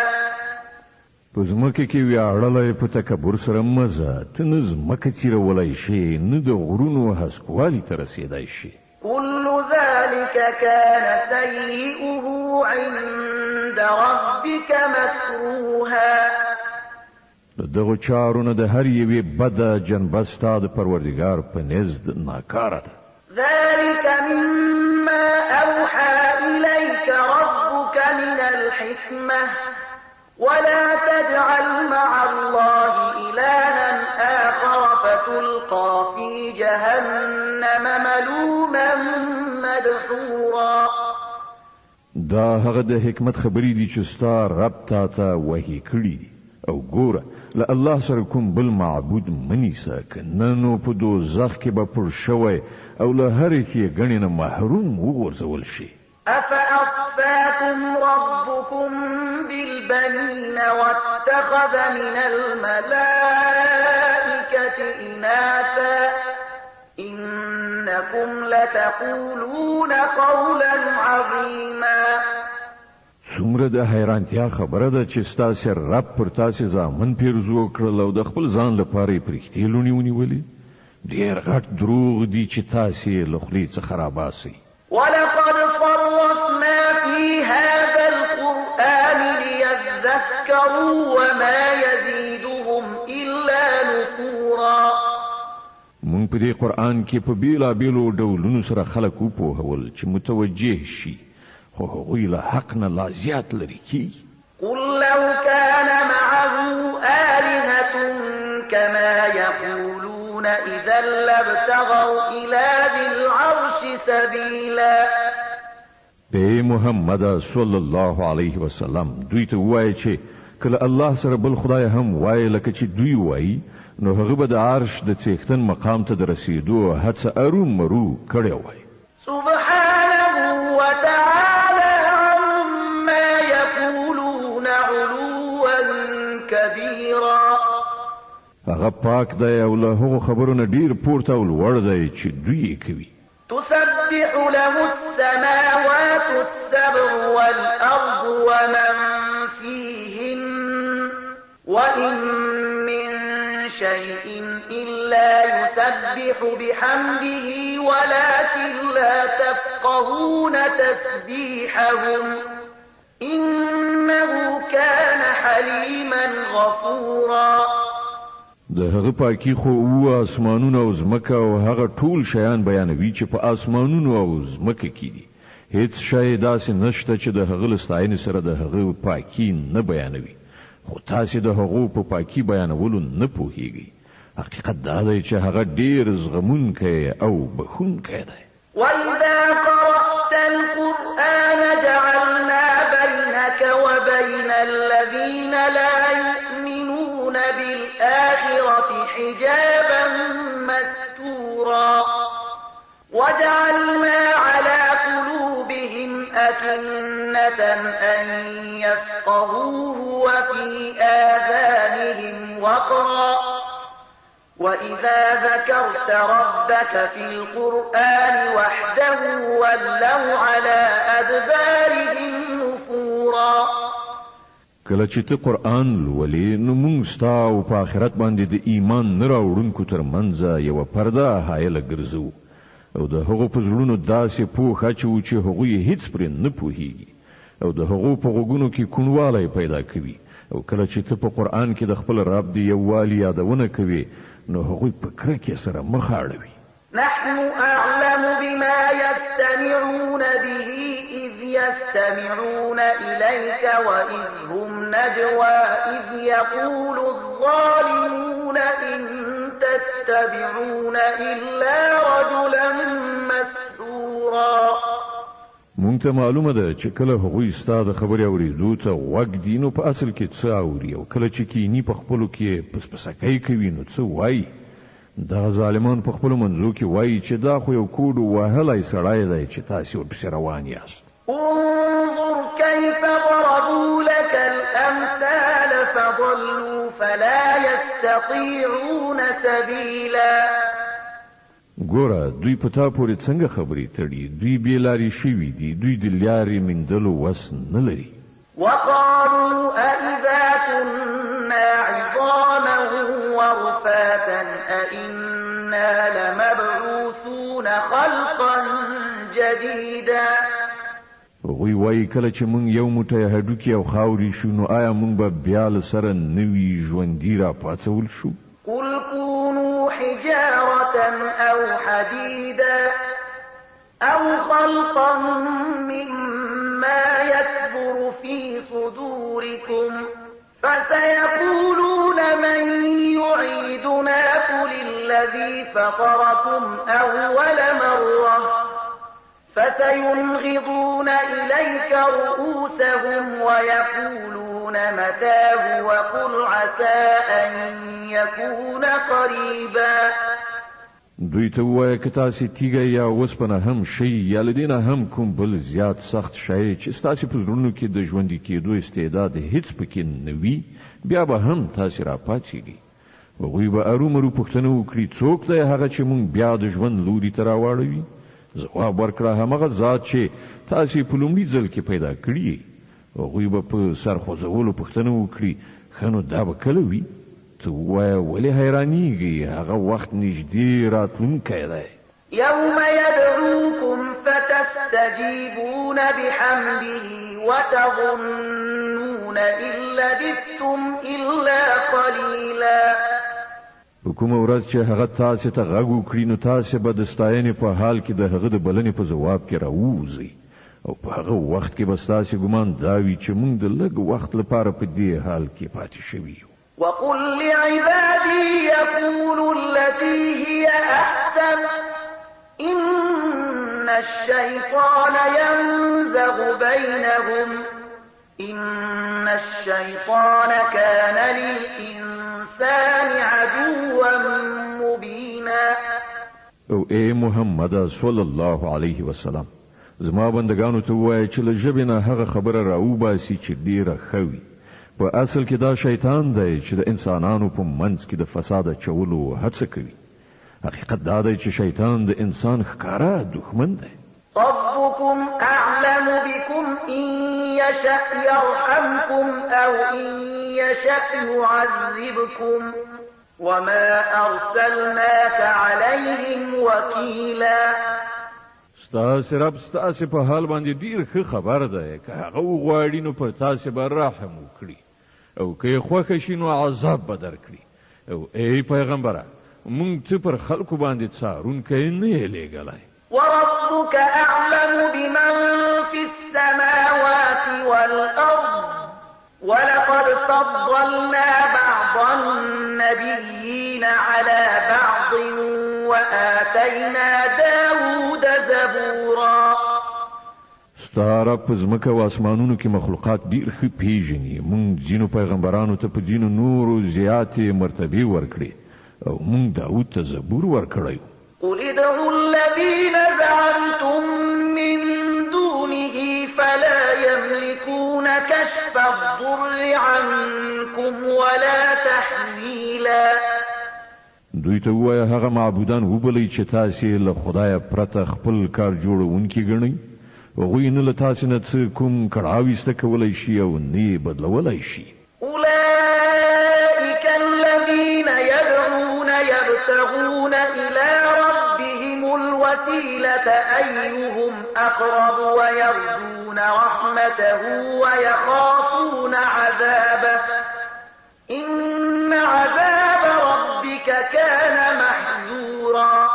په ځمکه کې ویاړلی په تکبر سره مه ځه، ته نه ځمکه څیرولی شې نه د غرونو هسکوالي ته رسېدای شې. كل ذلك كان سيئه عند ربك مكروها. د دغو چارو نه د هر یوې بده جنبه ستا د پروردګار په نزد ناکاره ده. ذلك مما أوحى إليك ربك من الحكمة ولا تجعل مع الله إلها آخر فتلقى في جهنم ملوما مدحورا. دا هغه د حکمت خبرې دي چې ستا رب تا ته وحی کړي دي. او ګوره، له الله سره کوم بل معبود مه نیسه، که نه نو په دوزخ کې به پړ شوی او له هرې ښېګڼې نه محروم وغورځول شې. أفأصفاكم ربكم بالبنين واتخذ من الملائكة إناثا إنكم لتقولون قولا عظيما. څومره د حیرانتیا خبره ده چې ستاسې رب پر تاسې زامن پیرزو کړل او د خپل ځان لپاره یې پرښتې لوڼې ونیولې. ډېر غټ دروغ دي چې تاسې یې له خولې څخه راباسئ. ولقد صرفنا في هذا القرآن ليذكروا وما يزيدهم إلا نفورا. مونږ په دې قرآن کې په بېلابېلو ډولونو سره خلک وپوهول چې متوجه شي، خو هغوی له حق نه لا زیات لرې کېږي. قل لو كان معه آلهة كما يقولون إذا لابتغوا إلى ذي العرش سبيلا. ای محمد صلی الله علیه وسلم، دوی ته ووایه چې که له الله سره بل خدای هم وای لکه چې دوی وایي، نو هغه به د عرش د څښتن مقام ته د رسېدو هڅه ارومرو کړې وای. سبحانه وتعالى عما يقولون علوا كبيرا. هغه پاک دی او له هغو خبرو نه ډېر پورته او لوړ دی چې دوی یې کوي. تسبح له السماوات السبع والأرض ومن فيهن وإن من شيء إلا يسبح بحمده ولكن لا تفقهون تسبيحهم إنه كان حليما غفورا. د هغه پاکي خو اووه اسمانونه او ځمکه او هغه ټول شیان بیانوي چې په اسمانونو او ځمکه کې دي. هیڅ شی داسې نشته چې د هغه له ستاینې سره د هغه پاکي نه بیانوي، خو تاسې د هغو په پاکي بیانولو نه پوهیږئ. حقیقت دا دی چې هغه ډیر زغمونکی او بښونکی دی. وإذا قرأت القرآن جعلنا بينك وبين الذين لا يؤمنون بالآخرة حجابا مستورا وجعلنا على قلوبهم أكنة أن يفقهوه وفي آذانهم وقرا وإذا ذكرت ربك في القرآن وحده ولوا على أدبارهم نفورا. کله چې ته قرآن لولې نو موږ ستا او په آخرت باندې د ایمان نه راوړونکو تر منځ یوه پرده حایله ګرځوو او د هغو په زړونو داسې پوښ اچوو چې هغوی هیڅ پرې نه پوهیږي او د هغو په غوږونو کې کوڼوالی پیدا کوي. او کله چې ته په قرآن کې د خپل رب د یووالي یادونه کوې نو هغوی په کرکې سره مخ اړوي. نحن أعلم بما يستمعون به إذ يستمعون إليك وإذ هم نجوى إذ يقول الظالمون إن تتبعون إلا رجلا مسحورا. مونږ ته معلومه ده چې کله هغوی ستا د خبرې اورېدو ته غوږ دي نو په اصل کې څه اوري، او کله چې کیني په خپلو کې پسپسکی کوي نو څه وایي. دغه ظالمان په خپلو منځو کې وایي چې دا خو یو کوډو وهلی سړی دی چې تاسې ورپسې روان یاست. انظر كيف ضربوا لك الأمثال فضلوا فلا يستطيعون سبيلا. ګوره دوی په تا پورې څنګه خبرې تړي، دوی بې لارې شوي دي، دوی د لارې میندلو وس نه لري. وقالوا أإذا كنا عظاما ورفاتا أإنا لمبعوثون خلقا جديدا. هغوی وایي کله چې موږ یو موټی هډوکي او خاورې شو نو آیا موږ به بیا له سره نوي ژوندي راپاڅول شو؟ قل كونوا حجارة أو حديدا أو خلقا مما يكبر في صدوركم فسيقولون من يعيدنا قل الذي فطركم أول مرة فسينغضون إليك رؤوسهم ويقولون متاه وقل عسى أن يكون قريبا. دوی ته ووایه که تاسې تیږه یا وسپنه هم شئ یا له دې نه هم کوم بل زیات سخت شی چې ستاسې په زړونو کې د ژوندي کېدو استعداد هیڅ پکې نه وي، بیا به هم تاسې راپاڅېږئ. هغوی به ارومرو پوښتنه وکړي، څوک دی هغه چې مونږ بیا د ژوند لوري ته راواړوي؟ ځواب ورکړه، همغه ذات چې تاسې په لومړي ځل کې پیدا کړي یئ. هغوی به په سر خوځولو پوښتنه وکړي، ښه نو دا به کله وي؟ ته ووایه، ولې حیرانیږئ، هغه وخت نږدې راتلونکی دی. یوم یدعوکم فتستجیبون بحمده وتظنون ان لبثتم الا قلیلا. په کومه ورځ چې هغه تاسې ته غږ وکړي، نو تاسې به د ستاینې په حال کې د هغه د بلنې په ځواب کې راووځئ، او په هغه وخت کې به ستاسې ګمان دا وي چې مونږ د لږ وخت لپاره په دې حال کې پاتې شوي یو. وقل لعبادي يقولوا التي هي أحسن إن الشيطان ينزغ بينهم إن الشيطان كان للإنسان عدوا مبينا. او ای محمد صلی الله علیه وسلم، زما بندگانو ته ووایه چې له ژبې نه هغه خبره راوباسي چې ډیره ښه وي. په اصل کې دا شیطان دی چې د انسانانو په منځ کې د فساد اچولو هڅه کوي. حقیقت دا دی چې شیطان د انسان ښکاره دښمن دی. ربكم أعلم بكم إن يشأ يرحمكم أو إن يشأ يعذبكم وما أرسلناك عليهم وكيلا. ستاسې رب ستاسې په حال باندې ډیر ښه خبر دی. که هغه وغواړي نو پر تاسې به رحم وکړي، او که یې خوښه شي نو عذاب به درکړي. او ای پیغمبره، مونږ ته پر خلکو باندې څارونکی نه یې لېږلی. وربك أعلم بمن في السماوات والأرض ولقد فضلنا بعض النبيين على بعض وآتينا داود زبورا. ستا رب په ځمکه او اسمانونو کې مخلوقات ډیر ښه پیژني. مونږ ځینو پیغمبرانو ته په ځینو نورو زیاتې مرتبې ورکړې، او مونږ داود ته زبور ورکړی. قل ادعوا الذين زعمتم من دونه فلا يملكون كشف الضر عنكم ولا تحويلا. دوی ته ووایه هغه معبودان وبلئ چې تاسې له خدایه پرته خپل کار جوړوونکي ګڼئ. هغوی نه له تاسې نه څه کوم کړاو ایسته کولی شي او نه یې بدلولی شي. أولئك الذين يدعون يبتغون إلى ربهم الوسيلة أيهم أقرب ويرجون رحمته ويخافون عذابه إن عذاب ربك كان محذورا.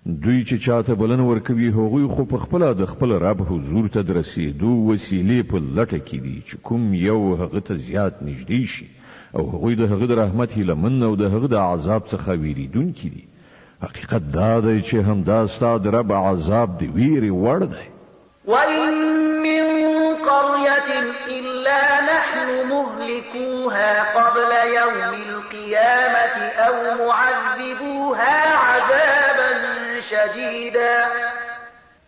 دوی چې چاته بلنه ورکوي هغوی خو په خپله د خپل رب حضور ته د رسېدو وسیلې په لټه کې دي چې کوم یو هغه ته زیات نږدې شي، او هغوی د هغه د رحمت هیله من او د هغه د عذاب څخه ویریدونکي دي. حقیقت دا دی چې همدا ستا د رب عذاب د ویرې وړ دی. وإن من قرية إلا نحن مهلكوها قبل يوم القيامة أو معذبوها عذابا شديدا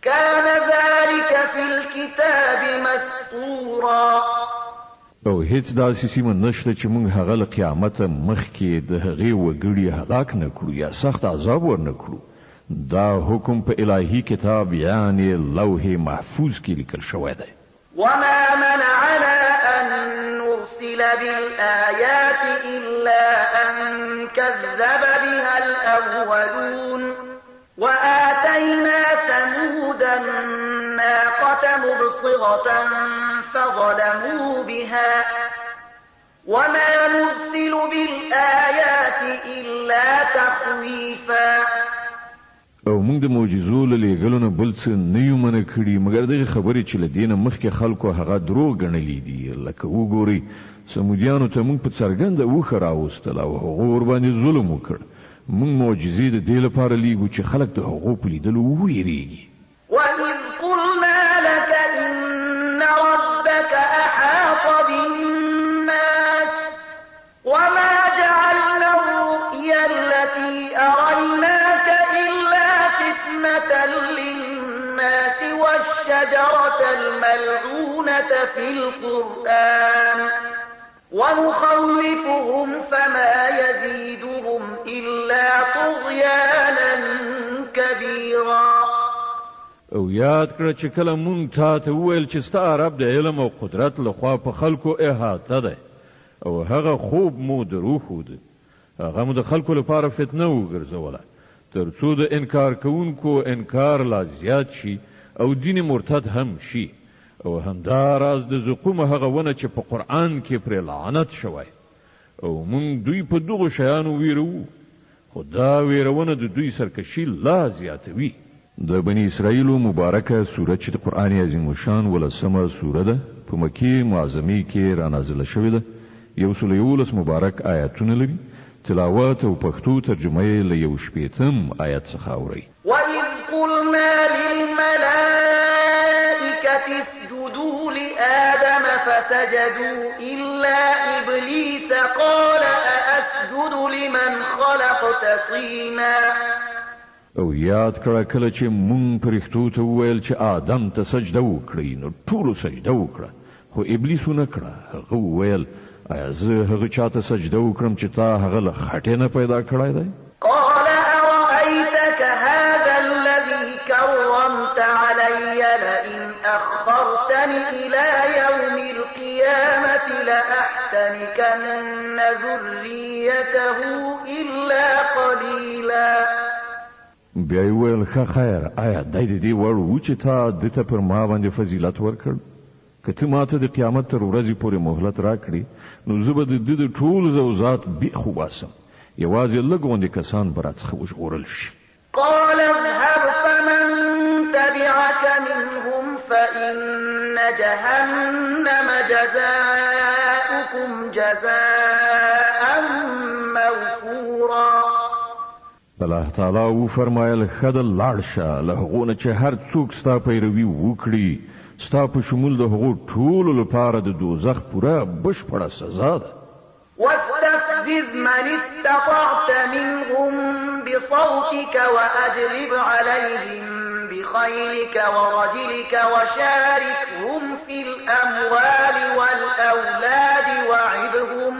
كان ذلك في الكتاب مسطورا. او هیڅ داسې سیمه نشته چې موږ هغه له قیامته مخکې د هغې وګړي هلاک نه کړو یا سخت عذاب ورنه کړو. دا حکم په الهي کتاب یعنی لوح محفوظ کې لیکل شوی دی. وما منعنا أن نرسل بالآيات إلا أن كذب بها الأولون وآتينا ثمود الناقة مبصرة فظلموا بها وما نرسل بالآيات إلا تخويفا. او موږ د معجزو له لېږلو نه بل څه نه یو منع کړي مګر دغې خبرې چې له دې نه مخکې خلکو هغه دروغ ګڼلې دي. لکه وګورئ، ثمودیانو ته موږ په څرګنده اوښه راوستله او هغو ورباندې ظلم وکړ. موږ معجزې د دې لپاره لېږو چې خلک د هغو په لیدلو وویریږي. وإن أحاط بالناس وما جعلنا الرؤيا التي أريناك إلا فتنة للناس والشجرة الملعونة في القرآن ونخوفهم فما يزيدهم إلا طغيانا كبيرا. او یاد کړه چې کله مونږ تا ته وویل چې ستا رب د علم او قدرت لخوا په خلکو احاطه ده، او هغه خوب مو در وښود، هغه مو د خلکو لپاره فتنه وګرځوله تر څو د انکار کوونکو انکار لا زیات شي او دین مرتد هم شي. او همدا راز د زقوم هغه ونه چې په قرآن کې پرې لعنت شوی، او مونږ دوی په دغو شیانو ویروو، خو دا ویرونه د دوی سرکشي لا زیاتوي. د بني اسرائیلو مبارکه سوره چې د قرآن عظیم الشان ولسمه سوره ده، په مکې معظمې کې را نازله شوې ده. 111 مبارک آیاتونه لري. تلاوت او پښتو ترجمه یې له 61 آیت څخه اورئ. وإذ قلنا للملائكة اسجدوا لآدم فسجدوا إلا إبليس قال أأسجد لمن خلقت طينا. او یاد کړه کله چې مونږ پرښتو ته وویل چې آدم ته سجده وکړئ، نو ټولو سجده وکړه، خو ابلیس ونه کړه. هغه وویل آیا زه هغه چاته سجده وکړم چې تا هغه له خټې نه پیدا کړی دی؟ قال أرأيتك هذا الذي كرمت علي لئن أخرتني إلى يوم القيامة لأحتنكن ذريته إلا قليلا. بیا یې وویل ښه خیر، آیا دی د دې وړ و چې تا ده ته پر ما باندې فضیلت ورکړ؟ که ته ماته د قیامت تر ورځې پورې مهلت راکړې، نو زه به د ده د ټول زوزات بیخ وباسم، یوازې لږ غوندې کسان به راڅخه وژغورل شي. قال اذهب فمن تبعك منهم فإن جهنم جزاؤكم جزاء موفورا. الله تعالی وفرمایل ښه ده لاړ شه، له هغو نه چې هر څوک ستا پیروي وکړي، ستا په شمول د هغو ټولو لپاره د دوزخ پوره بشپړه سزا ده. واستفزز من استطعت منهم بصوتك وأجلب عليهم بخيلك ورجلك وشاركهم في الأموال والأولاد وعدهم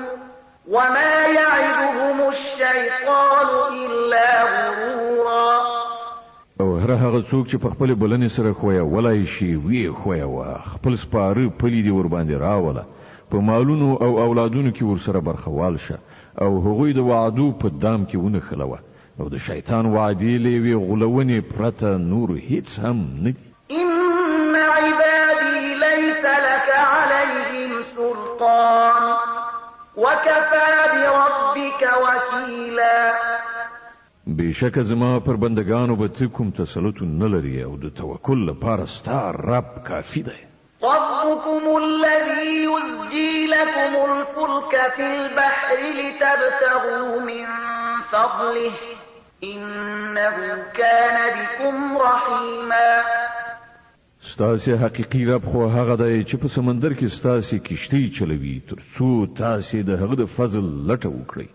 وما يعدهم الشيطان إلا غرورا. او هر هغه څوک چې په خپلې بلنې سره ښویولای شي ویې ښویوه، خپل سپاره پلي دې ورباندې راوله، په مالونو او اولادونو کې ورسره برخوال شه، او هغوی د وعدو په دام کې ونښلوه، او د شیطان وعدې له یوې غولونې پرته نور هیڅ هم نه دي. إن عبادي ليس لك عليهم سلطان وكفى بربك وكيلا. بېشکه زما پر بندگانو به ته کوم تسلط نه لرې، او د توکل لپاره ستا رب کافي دی. ربكم الذي يزجي لكم الفلك في البحر لتبتغوا من فضله إنه كان بكم رحيما. ستاسې حقیقي رب خو هغه دی چې په سمندر کې ستاسې کښتۍ چلوي تر څو تاسې د هغه د فضل لټه وکړئ.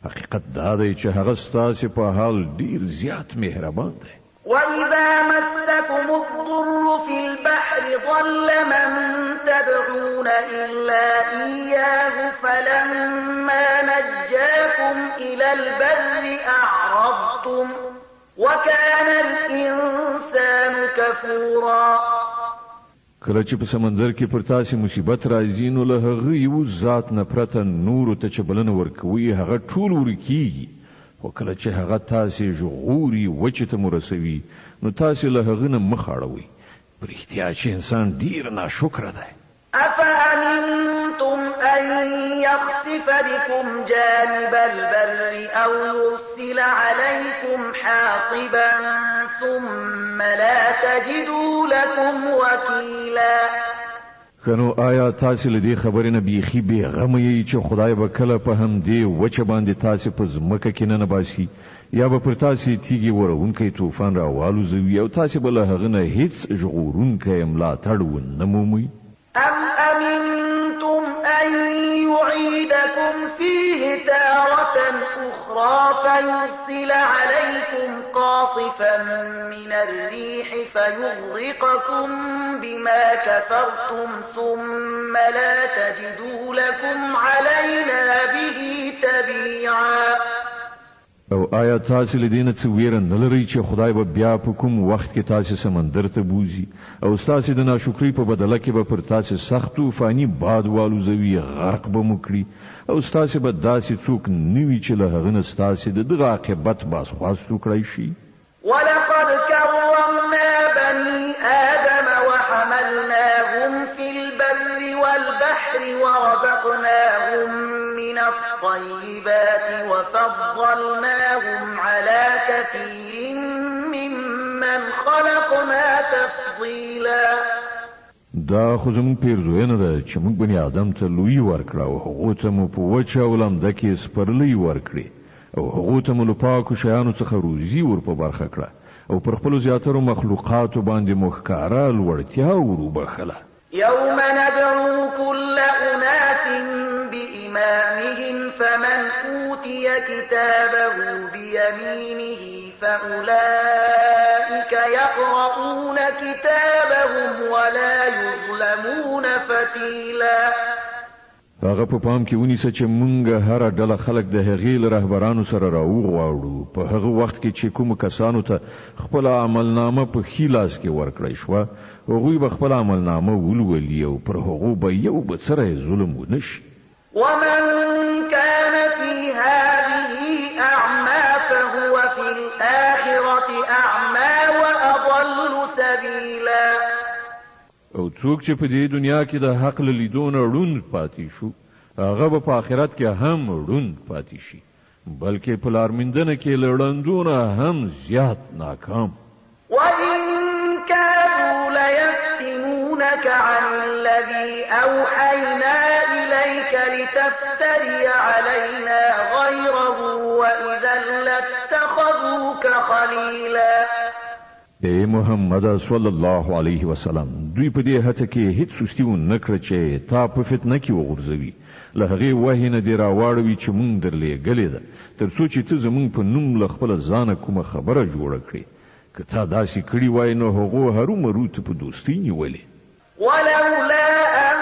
حقیقت دا دی چې هغه ستاسې په حال ډیر زیات مهربان دی. وإذا مسكم الضر في البحر ضل من تدعون إلا إياه فلما نجاكم إلى البر أعرضتم وكان الإنسان كفورا. کله چې په سمندر کې پر تاسې مصیبت راځي، نو له هغه یو ذات نه پرته نورو ته چې بلنه ورکوي هغه ټول ورکیږي، خو کله چې هغه تاسې ژغوري وچې ته مو رسوي، نو تاسې له هغه نه مخ اړوئ. په رښتیا چې انسان ډېر ناشکره دی. أفأمنتم أن يخسف بكم جانب البر أو يرسل عليكم حاصبا ثم لا تجدوا لكم وكيلا. ښه نو آیا تاسې له دې خبرې نه بیخي بېغمه یئ چې خدای به کله په همدې وچه باندې تاسې په ځمکه کې ننباسي، یا به پر تاسې تیږې ورونکی طوفان راوالوزوي، او تاسې به له هغه نه هیڅ ژغورونکی ملاتړ ونه مومئ؟ أم أمنتم أخرى فيرسل عليكم قاصفا من الريح فيغرقكم بما كفرتم ثم لا تجدوا لكم علينا به تبيعا. او آیا تاسې له دې نه څه ویره نه لرئ چې خدای به بیا په کوم وخت کې تاسې سمندر ته بوځي او ستاسې د ناشکرۍ په بدله کې به پر تاسې سخت طوفاني باد والوزوي، غرق به مو کړي او ستاسې به داسې څوک نه وي چې له هغه نه ستاسې د دغه عاقبت بازخواست وکړای شي؟ ولقد كرمنا بني آدم وحملناهم في البر والبحر ورزقناهم من الطيبات وفضلناهم على كثير ممن خلقنا تفضيلا. دا خو زموږ پیرزوینه ده چې موږ بني آدم ته لویي ورکړه او هغو ته مو په وچه او لمده کې سپرلۍ ورکړې او هغو ته مو له پاکو شیانو څخه روزي ور په برخه کړه او پر خپلو زیاترو مخلوقاتو باندې مو ښکاره لوړتیا ور وبښله. يوم ندعو كل أناس بإمامهم فمن أوتي كتابه بيمينه فأولئك يقرؤون كتابهم ولا يظلمون فتيلا. هغه په پام کې ونیسه چې مونږ هره ډله خلک د هغې له رهبرانو سره راوغواړو په هغه وخت کې چې کومو کسانو ته خپله عملنامه په ښي لاس کې ورکړی شوه، هغوی به خپله عملنامه ولولي او پر هغو به یو بڅری ظلم ونه شي. ومن كان في هذه أعمى فهو في الآخرة أعمى وأضل سبيلا. او څوک چې په دې دنیا کې د حق له لیدو نه ړوند پاتې شو، هغه به په آخرت کې هم ړوند پاتې شي، بلکې په لارموندنه کې له ړندو نه هم زیات ناکام. وإن كادوا ليفتنونك عن الذي أوحينا إليك لتفتري علينا غيره وإذا لاتخذوك خليلا. ای محمد صلی الله علیه وسلم، دوی په دې هڅه کې هیڅ سستي ونه کړه چې تا په فتنه کې وغورځوي، له هغې وحې نه دې راواړوي چې مونږ درلېږلې ده، تر څو چې ته زمونږ په نوم له خپله ځانه کومه خبره جوړه کړې. که تا داسې کړي وای نو هغو هرومرو ته په دوستۍ نیولې. ولولا أن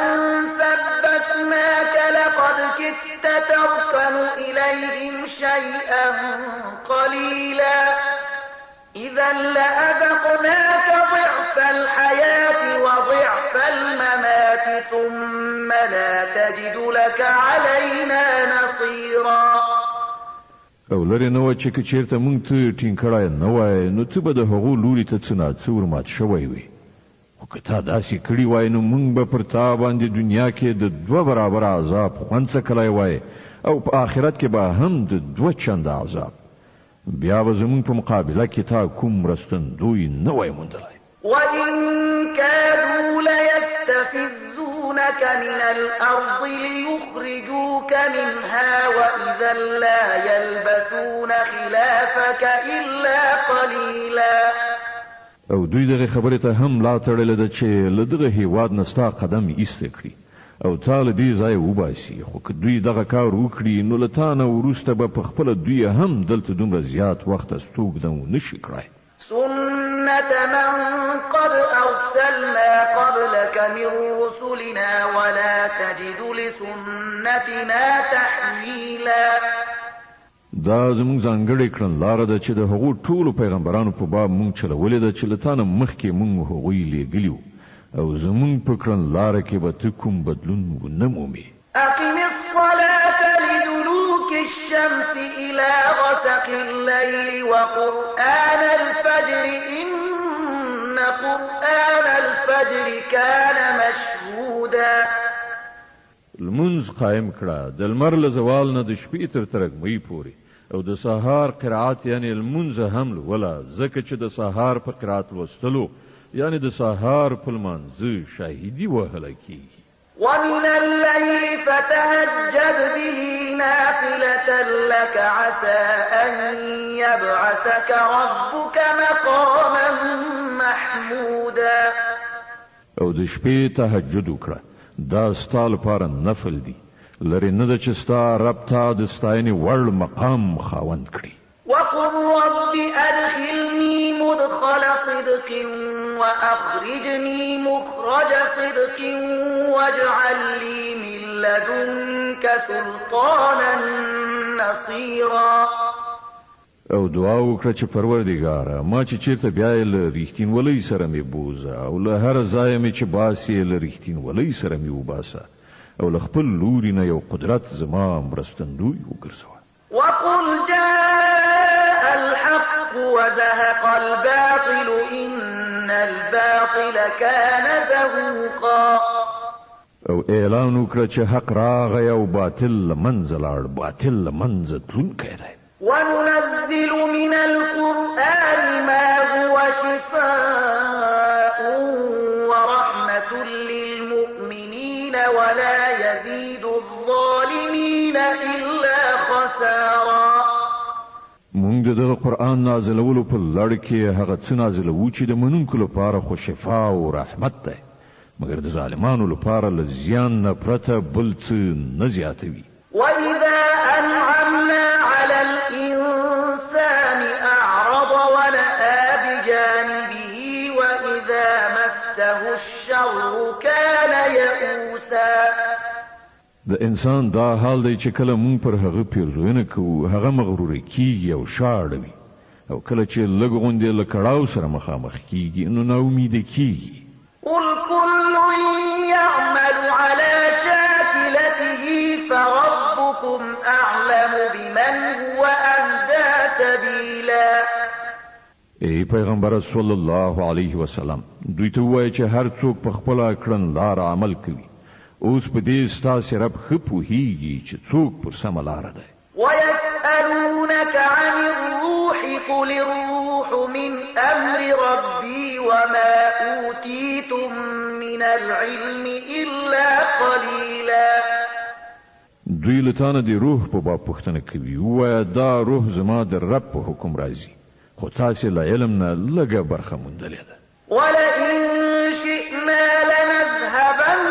ثبتناك لقد كدت تركن إليهم شيئا قليلا إذا لأذقناك ضعف الحياة وضعف الممات ثم لا تجد لك علينا نصيرا. او لرې نه وه چې که چېرته موږ ته ټینګ کړی نه وای نو ته به د هغو لوري ته څه ناڅه ورمات شوی وې، خو که تا داسې کړي وای نو موږ به پر تا باندې دنیا کې د 2 برابره عذاب خوند څکلی وای او په آخرت کې به هم د 2 چنده عذاب. بیا به زموږ په مقابله کې تا کوم مرستندوی نه وای موندلی. وإن كادوا ليستفزونك من الأرض ليخرجوك منها وإذا لا يلبثون خلافك إلا قليلا. او دوی دغې خبرې ته هم لا تړلې ده چې له دغه هیواد نه ستا قدم ایسته کړي او تا له دې ځایه وباسي، خو که دوی دغه کار وکړي نو له تا نه وروسته به په خپله دوی هم دلته دومره زیات وخت استوګنه ونه شي کړای. سنة من قد أرسلنا قبلك من رسلنا ولا تجد لسنتنا تحويلا. دا زموږ ځانګړې کړنلاره ده چې د هغو ټولو پیغمبرانو په باب موږ چلولې ده چې له تا نه مخکې موږ هغوی لېږلي وو، او زموږ په کړنلاره کې به ته کوم بدلون ونه مومې. أقم الصلاة لدلوك الشمس إلى غسق الليل وقرآن الفجر إن قرآن الفجر كان مشهودا. لمونځ قایم کړه د لمر له زوال نه د شپې تر ترږمۍ پورې، او د سهار قرائت یعنې لمونځ هم لوله، ځکه چې د سهار په قرائت لوستلو یعنې د سهار په لمانځه شاهدي وهله کیږي. ومن الليل فتهجد به نافلة لك عسى أن يبعثك ربك مقاما محمودا. او د شپې تهجد وکړه، دا ستا لپاره نفل دی، لرې نه ده چې ستا رب تا د ستاینې وړ مقام خاوند کړي. وقل رب أدخلني مدخل صدق وأخرجني مخرج صدق واجعل لي من لدنك سلطانا نصيرا. او دعا وکړه چې پروردګاره، ما چې چېرته بیایې له رښتینولۍ سره مې بوځه او له هره ځایه مې چې باسې له رښتینولۍ سره مې وباسه او له خپل لوري نه یو قدرت زما مرستندوی وګرځوه. وقل جاء الحق وزهق الباطل إن الباطل كان زهوقا. او اعلان وکړه چې حق راغی او باطل له منځه لاړ، باطل له منځه تلونکی دی. وننزل من القرآن ما هو شفاء ورحمة للمؤمنين ولا يزيد الظالمين إلا خسارا. مونږ د دغه قرآن نازلولو په لړ کې هغه څه نازلوو چې د منونکو لپاره خو شفا او رحمت دی، مګر د ظالمانو لپاره له زیان نه پرته بل څه نه زیاتوي. وإذا أنعمنا على الإنسان أعرض ونأى بجانبه وإذا مسه الشر كان يئوسا. د انسان دا حال دی چې کله مونږ پر هغه پیرزوینه کوو هغه مغروره کیږي او شا اړوي، او کله چې لږ غوندې له کړاو سره مخامخ کیږي نو ناامیده کیږي. قل كل يعمل على شاكلته فربكم أعلم بمن هو أهدى سبيلا. ای پیغمبر صلی الله علیه وسلم، دوی ته ووایه چې هر څوک په خپله کړنلاره عمل کوي، اوس په دې ستاسې رب ښه پوهیږي چې څوک پر سمه لاره دی. ويسألونك عن الروح قل الروح من أمر ربي وما أوتيتم من العلم إلا قليلا. دوی له تا نه د روح په باب پوښتنه کوي، ووایه دا روح زما د رب په حکم راځي، خو تاسې له علم نه لږه برخه موندلې ده. ولئن شئنا لنذهبن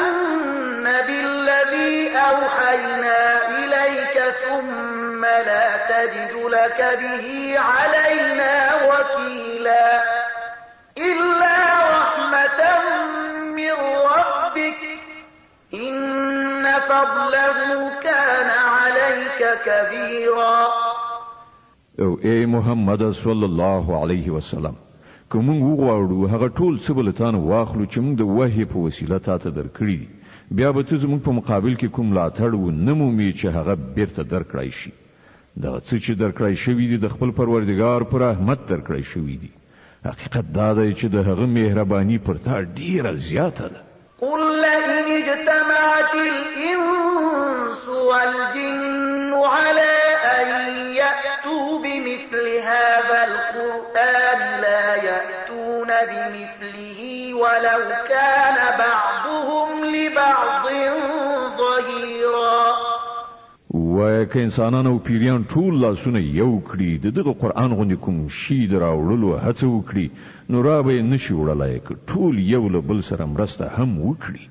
بالذي أوحينا إليك ثم لا تجد لك به علينا وكيلا إلا رحمة من ربك إن فضله كان عليك كبيرا. او ای محمد صلی الله علیه وسلم، که مونږ وغواړو هغه ټول څه به له تا نه واخلو چې مونږ د وحې په وسیله تا ته درکړي دي، بیا به ته زموږ په مقابل کې کوم ملاتړ ونه مومې چې هغه بیرته درکړای شي. دغه څه چې درکړای شوي دي د خپل پروردګار په رحمت درکړای شوي دي. حقیقت دا دی چې د هغه مهرباني پر تا ډیره زیاته ده. قل لئن اجتمعت الإنس والجن على أن يأتوا بمثل هذا القرآن لا يأتون بمثله ولو كان بعضهم لبعض ظهيرا. وایه که انسانان او پیریان ټول لاسونه یو کړي، د دغه قرآن غوندې کوم شي د راوړلو هڅه وکړي، نو را به یې نشي وړلی که ټول یو له بل سره مرسته هم وکړي.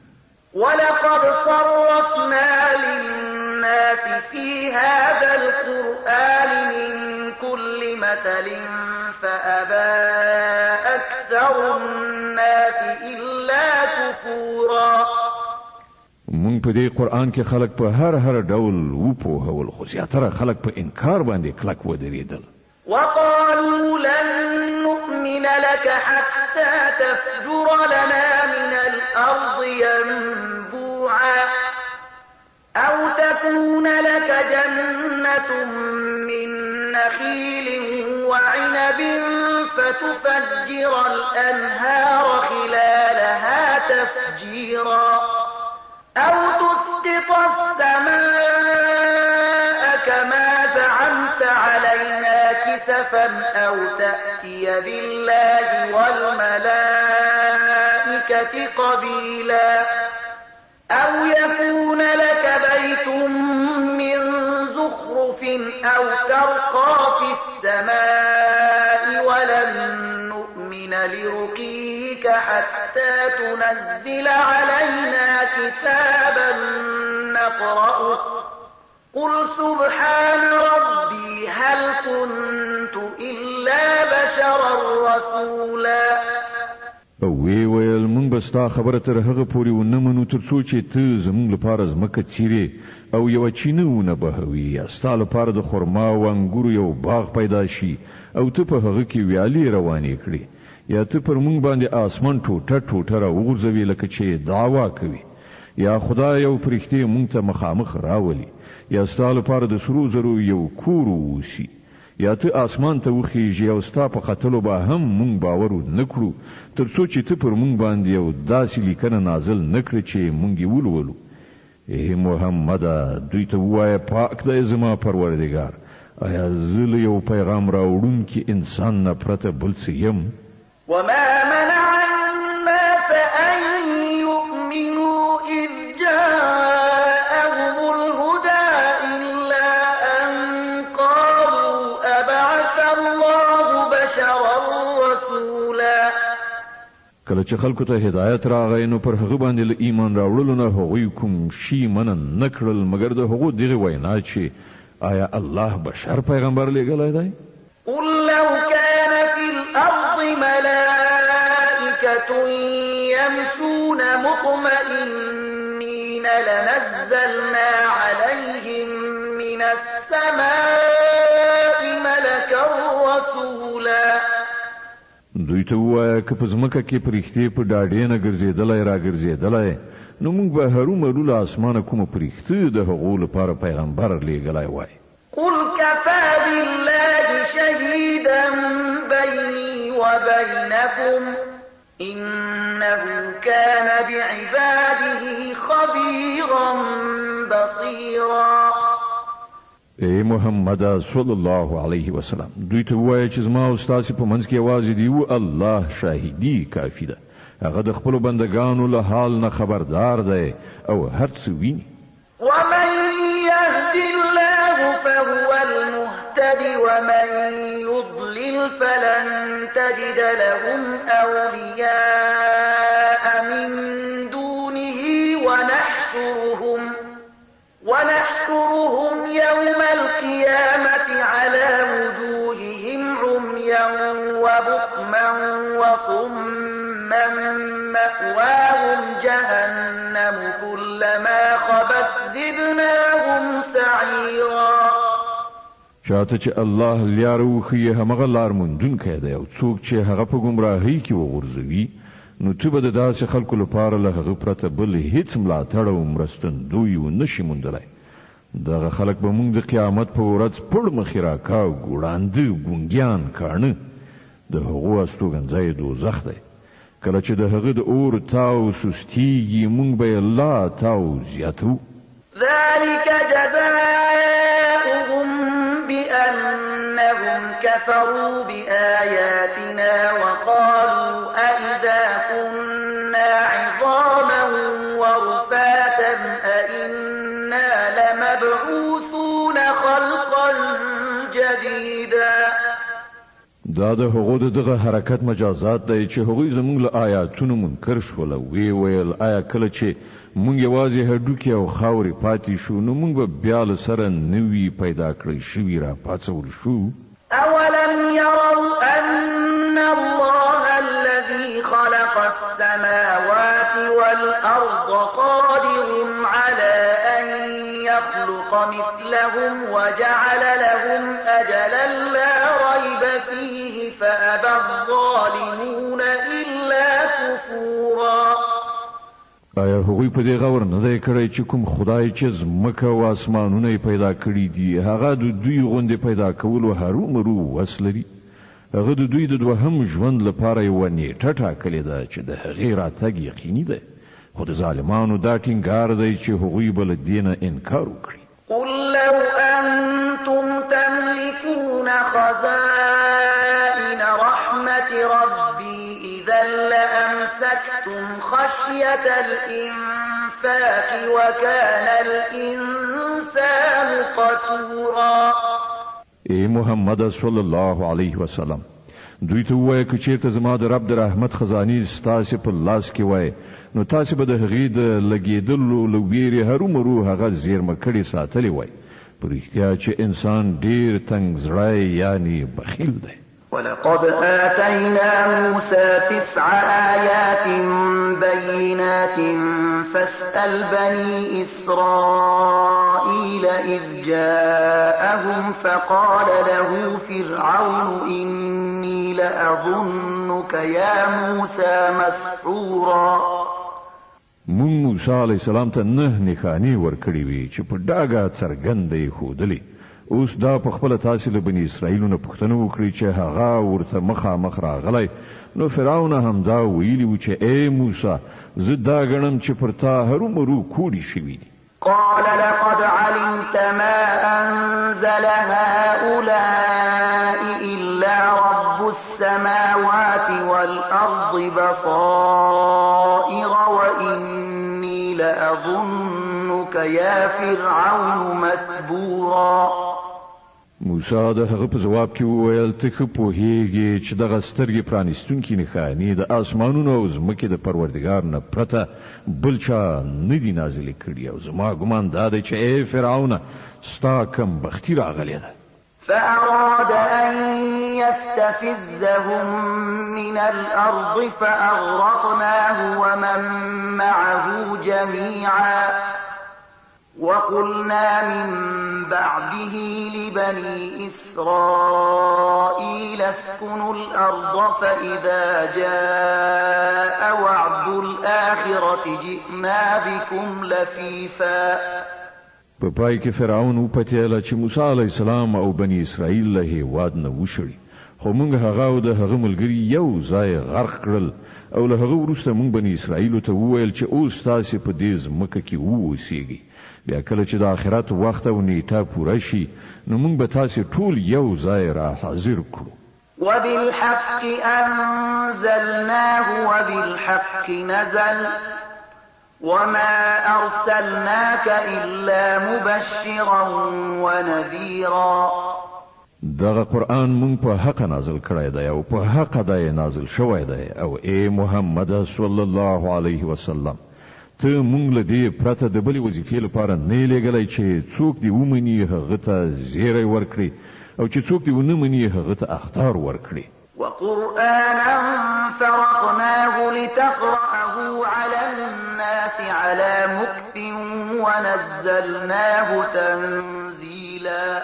ولقد صرفنا للناس في هذا القرآن من كل مثل فأبى أكثر الناس إلا كفورا. مونږ په دې قرآن کې خلک په هر هر ډول وپوهول، خو زیاتره خلک په انکار باندې کلک ودرېدل. وقالوا لن نؤمن لك حتى تفجر لنا من الأرض ينبوعا أو تكون لك جنة من نخيل وعنب فتفجر الأنهار خلالها تفجيرا أو تسقط السماء كما زعمت علينا كسفا أو تأتي بالله والملائكة قبيلا أو يكون لك بيت من زخرف أو ترقى في السماء ولن نؤمن لرقيك حتى تنزل علينا كتابا نقرأه. نقرأه قل سبحان ربي هل كنت إلا بشرا رسولا. او ویې ویل، مونږ به ستا خبره تر هغه پورې ونه منو تر څو چې ته زمونږ لپاره ځمکه څیرې او یوه چینه ونه بهوي، یا ستا لپاره د خرما او انګورو یو باغ پیدا شي او ته په هغه کې ویالې روانې کړې، یا ته پر مونږ باندې آسمان ټوټه ټوټه راوغورځوې لکه چې دعوا کوې، یا خدای او پرښتې مونږ ته مخامخ راولي، یا ستا لپاره د سرو زرو یو کور واوسي، یا ته آسمان ته وخیژې او ستا په ختلو به هم مونږ باور ونه کړو تر څو چې ته پر مونږ باندې یو داسې لیکنه نازل نه کړې چې مونږ یې ولولو. ای محمده! دوی ته ووایه، پاک دی زما پروردګار، ایا زه له یو پیغام راوړونکي انسان نه پرته بل څه یم؟ وما منع الناس أن يؤمنوا إذ جاءهم الهدى إلا أن قالوا أبعث الله بشرا رسولا. کله چې خلکو ته هدایت راغی نو پر هغه باندې له ایمان راوړلو نه هغوی کوم شي منع نه کړل مګر د هغو دغې وینا چې آیا الله بشر پیغمبر لېږلی دی؟ قل لو كان في الأرض ملائكة يمشون مطمئنين لنزلنا عليهم من السماء ملكا رسولا. دوی ته ووایه که په ځمکه کې پرښتې په ډاډې نه ګرځېدلی راګرځېدلی نو موږ به هرومرو له آسمانه کومه پرښته د هغو لپاره پیغمبر لېږلی وای. قل كفى بالله شهيدا بيني وبينكم إنه كان بعباده خبيرا بصيرا. ای محمد صلی الله علیه وسلم، دوی ته ووایه چې زما او ستاسې په منځ کې یوازې د یو الله شاهدي کافي ده، هغه د خپلو بندګانو له حال نه خبردار دی او هر څه ویني. ومن يهد الله فهو المهتد ومن يضلل فلن تجد لهم أولياء من دونه ونحشرهم يوم القيامة على وجوههم عميا وبكما وصما مأواهم جهنم كلما خبت زدناهم سعيرا. چاته چې الله لار وښیي همغه لار موندونکی دی او څوک چې هغه په ګمراهۍ کې وغورځوي نو ته به د داسې خلکو لپاره له هغه پرته بل هیڅ ملاتړ او مرستندوی ونه شي موندلی. دغه خلک به موږ د قیامت په ورځ پړ مخې راکاږو، ړانده، ګونګیان، کاڼه. د هغو استوګنځی دوزخ دی. کله چې د هغه د اور تاو سستیږي موږ به یې لا تاو زیاتوو. ذلك جزاؤهم بأنهم كفروا بآياتنا وقالوا أإذا كنا عظاما ورفاتا أإنا لمبعوثون خلقا جديدا. دا د هغو د دغه حرکت مجازات دی چې هغوی زموږ له آیاتونو منکر شول او ویې ویل آیا کله چې موږ یوازې هډوکي او خاورې پاتې شو نو موږ به بیا له سره نوي پیدا کړی شوي راپاڅول شو؟ أولم يروا أن الله الذي خلق السماوات والأرض قادر على أن يخلق مثلهم وجعل لهم أجلا لا ريب فيه فأبى الظالمون إلا كفورا. آیا هغوی په دې غور نه دی کړی چې کوم خدای چې ځمکه او آسمانونه یې پیدا کړي دي هغه د دوی غوندې پیدا کولو هرومرو وس لري؟ هغه د دوی د دوهم ژوند لپاره یوه نیټه ټاکلې ده چې د هغې راتګ یقیني دی، خو د ظالمانو دا ټینګار دی چې هغوی به له دې نه انکار وکړي. قل لو أنتم تملكون خزائن رحمة ربي إذا لأمسكتم خشية الإنفاق وكان الإنسان قتورا. ای محمد صلی الله علیه وسلم، دوی ته ووایه، که چېرته زما د رب د رحمت خزانې ستاسې په لاس کې وای، نو تاسې به د هغې د لږېدلو له وېرې هرومرو هغه زېرمه کړې ساتلې وای، په رښتیا چې انسان ډېر تنګ زړی یعنې بخیل دی. ولقد آتينا موسى تسع آيات بينات فاسأل بني إسرائيل إذ جاءهم فقال له فرعون إني لأظنك يا موسى مسحورا. مونږ موسی علیه السلام ته نهه نښانې ورکړې وې چې په ډاګه څرګنده یې ښودلې، اوس دا په خپله تاسې له بني اسرائیلو نه پوښتنه وکړئ چې هغه ورته مخامخ راغلی نو فرعون همدا ویلي وو چې ای موسی زه دا ګڼم چې پر تا هرومرو کوډې شوي دي. قال لقد علمت ما أنزل هؤلاء إلا رب السماوات والأرض بصائر وإني لأظنك يا فرعون مثبورا. موسی د هغه په ځواب کې وویل، ته ښه پوهېږې چې دغه سترګې پرانیستونکې نښانې د آسمانونو او ځمکې د پروردګار نه پرته بل چا نه دي نازلې کړي او زما ګمان دا دی چې ای فرعونه ستا کم بختي راغلې ده. فأراد أن يستفزهم من الأرض فأغرقناه ومن معه جميعا وقلنا من بعده لبني إسرائيل اسكنوا الأرض فإذا جاء وعد الآخرة جئنا بكم لفيفا. په پای کې فرعون وپتېله چې موسی علیه السلام او بني اسرائیل له هېواد نه وشړي، خو مونږ هغه او د هغه ملګري یو ځای غرق کړل او له هغه وروسته مونږ بني اسرائیلو ته وویل چې اوس تاسې په دې ځمکه کې واوسېږئ، بیا کله چې د آخرت وخت او نېټه پوره شي نو مونږ به تاسې ټول یو ځای را حاضر کړو. وبالحق أنزلناه وبالحق نزل وما أرسلناك إلا مبشرا ونذيرا. دغه قرآن مونږ په حق نازل کړی دی او په حق دی نازل شوی دی، او ای محمد صلی الله علیه وسلم ته مونږ له دې پرته د بلې وظیفې لپاره نه لېږلی چې څوک دې ومني هغه ته زیری ورکړي او چې څوک دې ونه مني هغه ته اخطار ورکړي. وقرآنا فرقناه لتقرأه على الناس على مكث ونزلناه تنزيلا.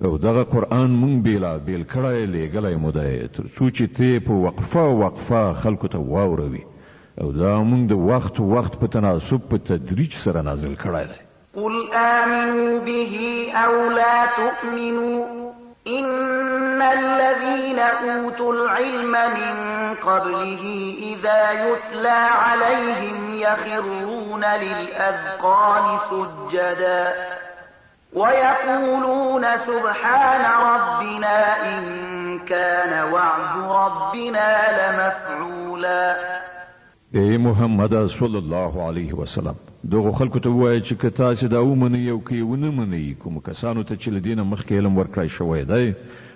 او دغه قرآن مونږ بېلا بېل کړی لېږلی مو دی تر څو چې ته په وقفه وقفه خلکو ته واوروي، او دا مونږ د وخت وخت په تناسب په تدریج سره نازل کړی دی. قل آمنوا به أو لا تؤمنوا إن الذين أوتوا العلم من قبله إذا يتلى عليهم يخرون للأذقان سجدا ويقولون سبحان ربنا إن كان وعد ربنا لمفعولا. ای محمد صلی الله علیه وسلم دغو خلکو ته ووایه چې که تاسې دا ومنئ او که یې ونه منئ، کومو کسانو ته چې له دې نه مخکې علم ورکړی شوی دی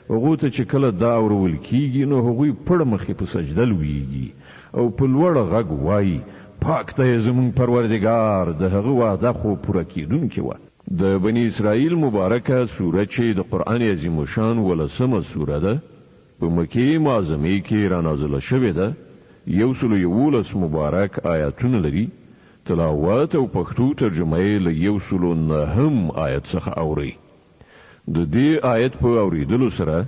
هغو ته چې کله دا اورول کیږي نو هغوی پړ مخې په سجده لویږي او په لوړ غږ وایي پاک دی زموږ پروردګار، د هغه وعده خو پوره کېدونکې وه. د بني اسرائیل مبارکه سوره چې د قرآن عظیم الشان ولسمه سوره ده په مکې معظمې کې رانازله شوې ده، 111 مبارک آیاتونه لري. تلاوت او پښتو ترجمه یې له 109 آیت څخه اورئ. د دې آیت په اورېدلو سره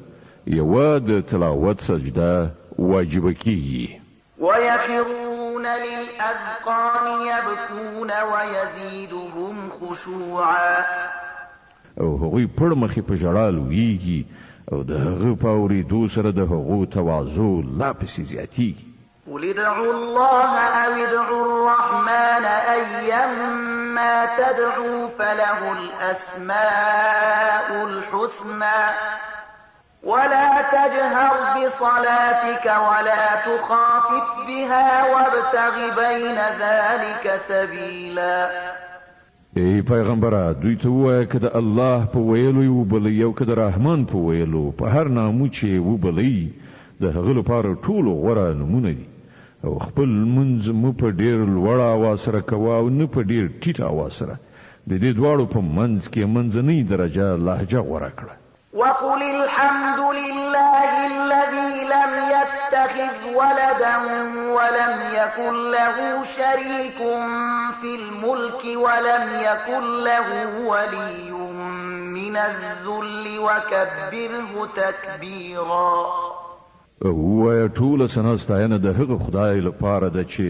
یوه د تلاوت سجده واجبه کیږي. ويخرون للأذقان يبكون ويزيدهم خشوعا. او هغوی پړ مخې په ژړا لویږي او د هغه په اورېدو سره د هغو تواضع لا پسې زیاتیږي. قل ادعوا الله أو ادعوا الرحمن أيما تدعوا فله الأسماء الحسنى ولا تجهر بصلاتك ولا تخافت بها وابتغ بين ذلك سبيلا. ای پیغمبره دوی ته ووایه که د الله په ویلو یې وبلئ او که د رحمان په ویلو، په هر نامو چې یې وبلئ د هغه لپاره ټول غوره نومونه دي. او خپل لمونځ مه په ډېر لوړ آواز سره کوه او نه په ډېر ټیټ آواز سره، د دې دواړو په منځ کې منځنۍ درجه، لهجه، غوره کړه. وقل الحمد لله الذي لم يتخذ ولدا ولم يكن له شريك في الملك ولم يكن له ولي من الذل وكبره تكبيرا. او ووایه، ټوله ثنا ستاینه د هغه خدای لپاره ده چې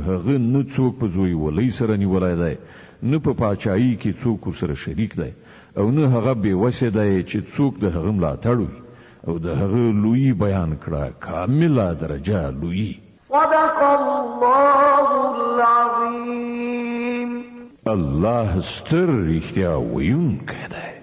هغه نه څوک په زویولۍ سره نیولی دی، نه په پاچایۍ کې څوک ورسره شریک دی، او نه هغه بې وسې دی چې څوک د هغه ملاتړ وي، او د هغه لویي بیان کړه، کامله درجه لویي. صدق الله العظیم. الله ستر رښتیا ویونکی دی.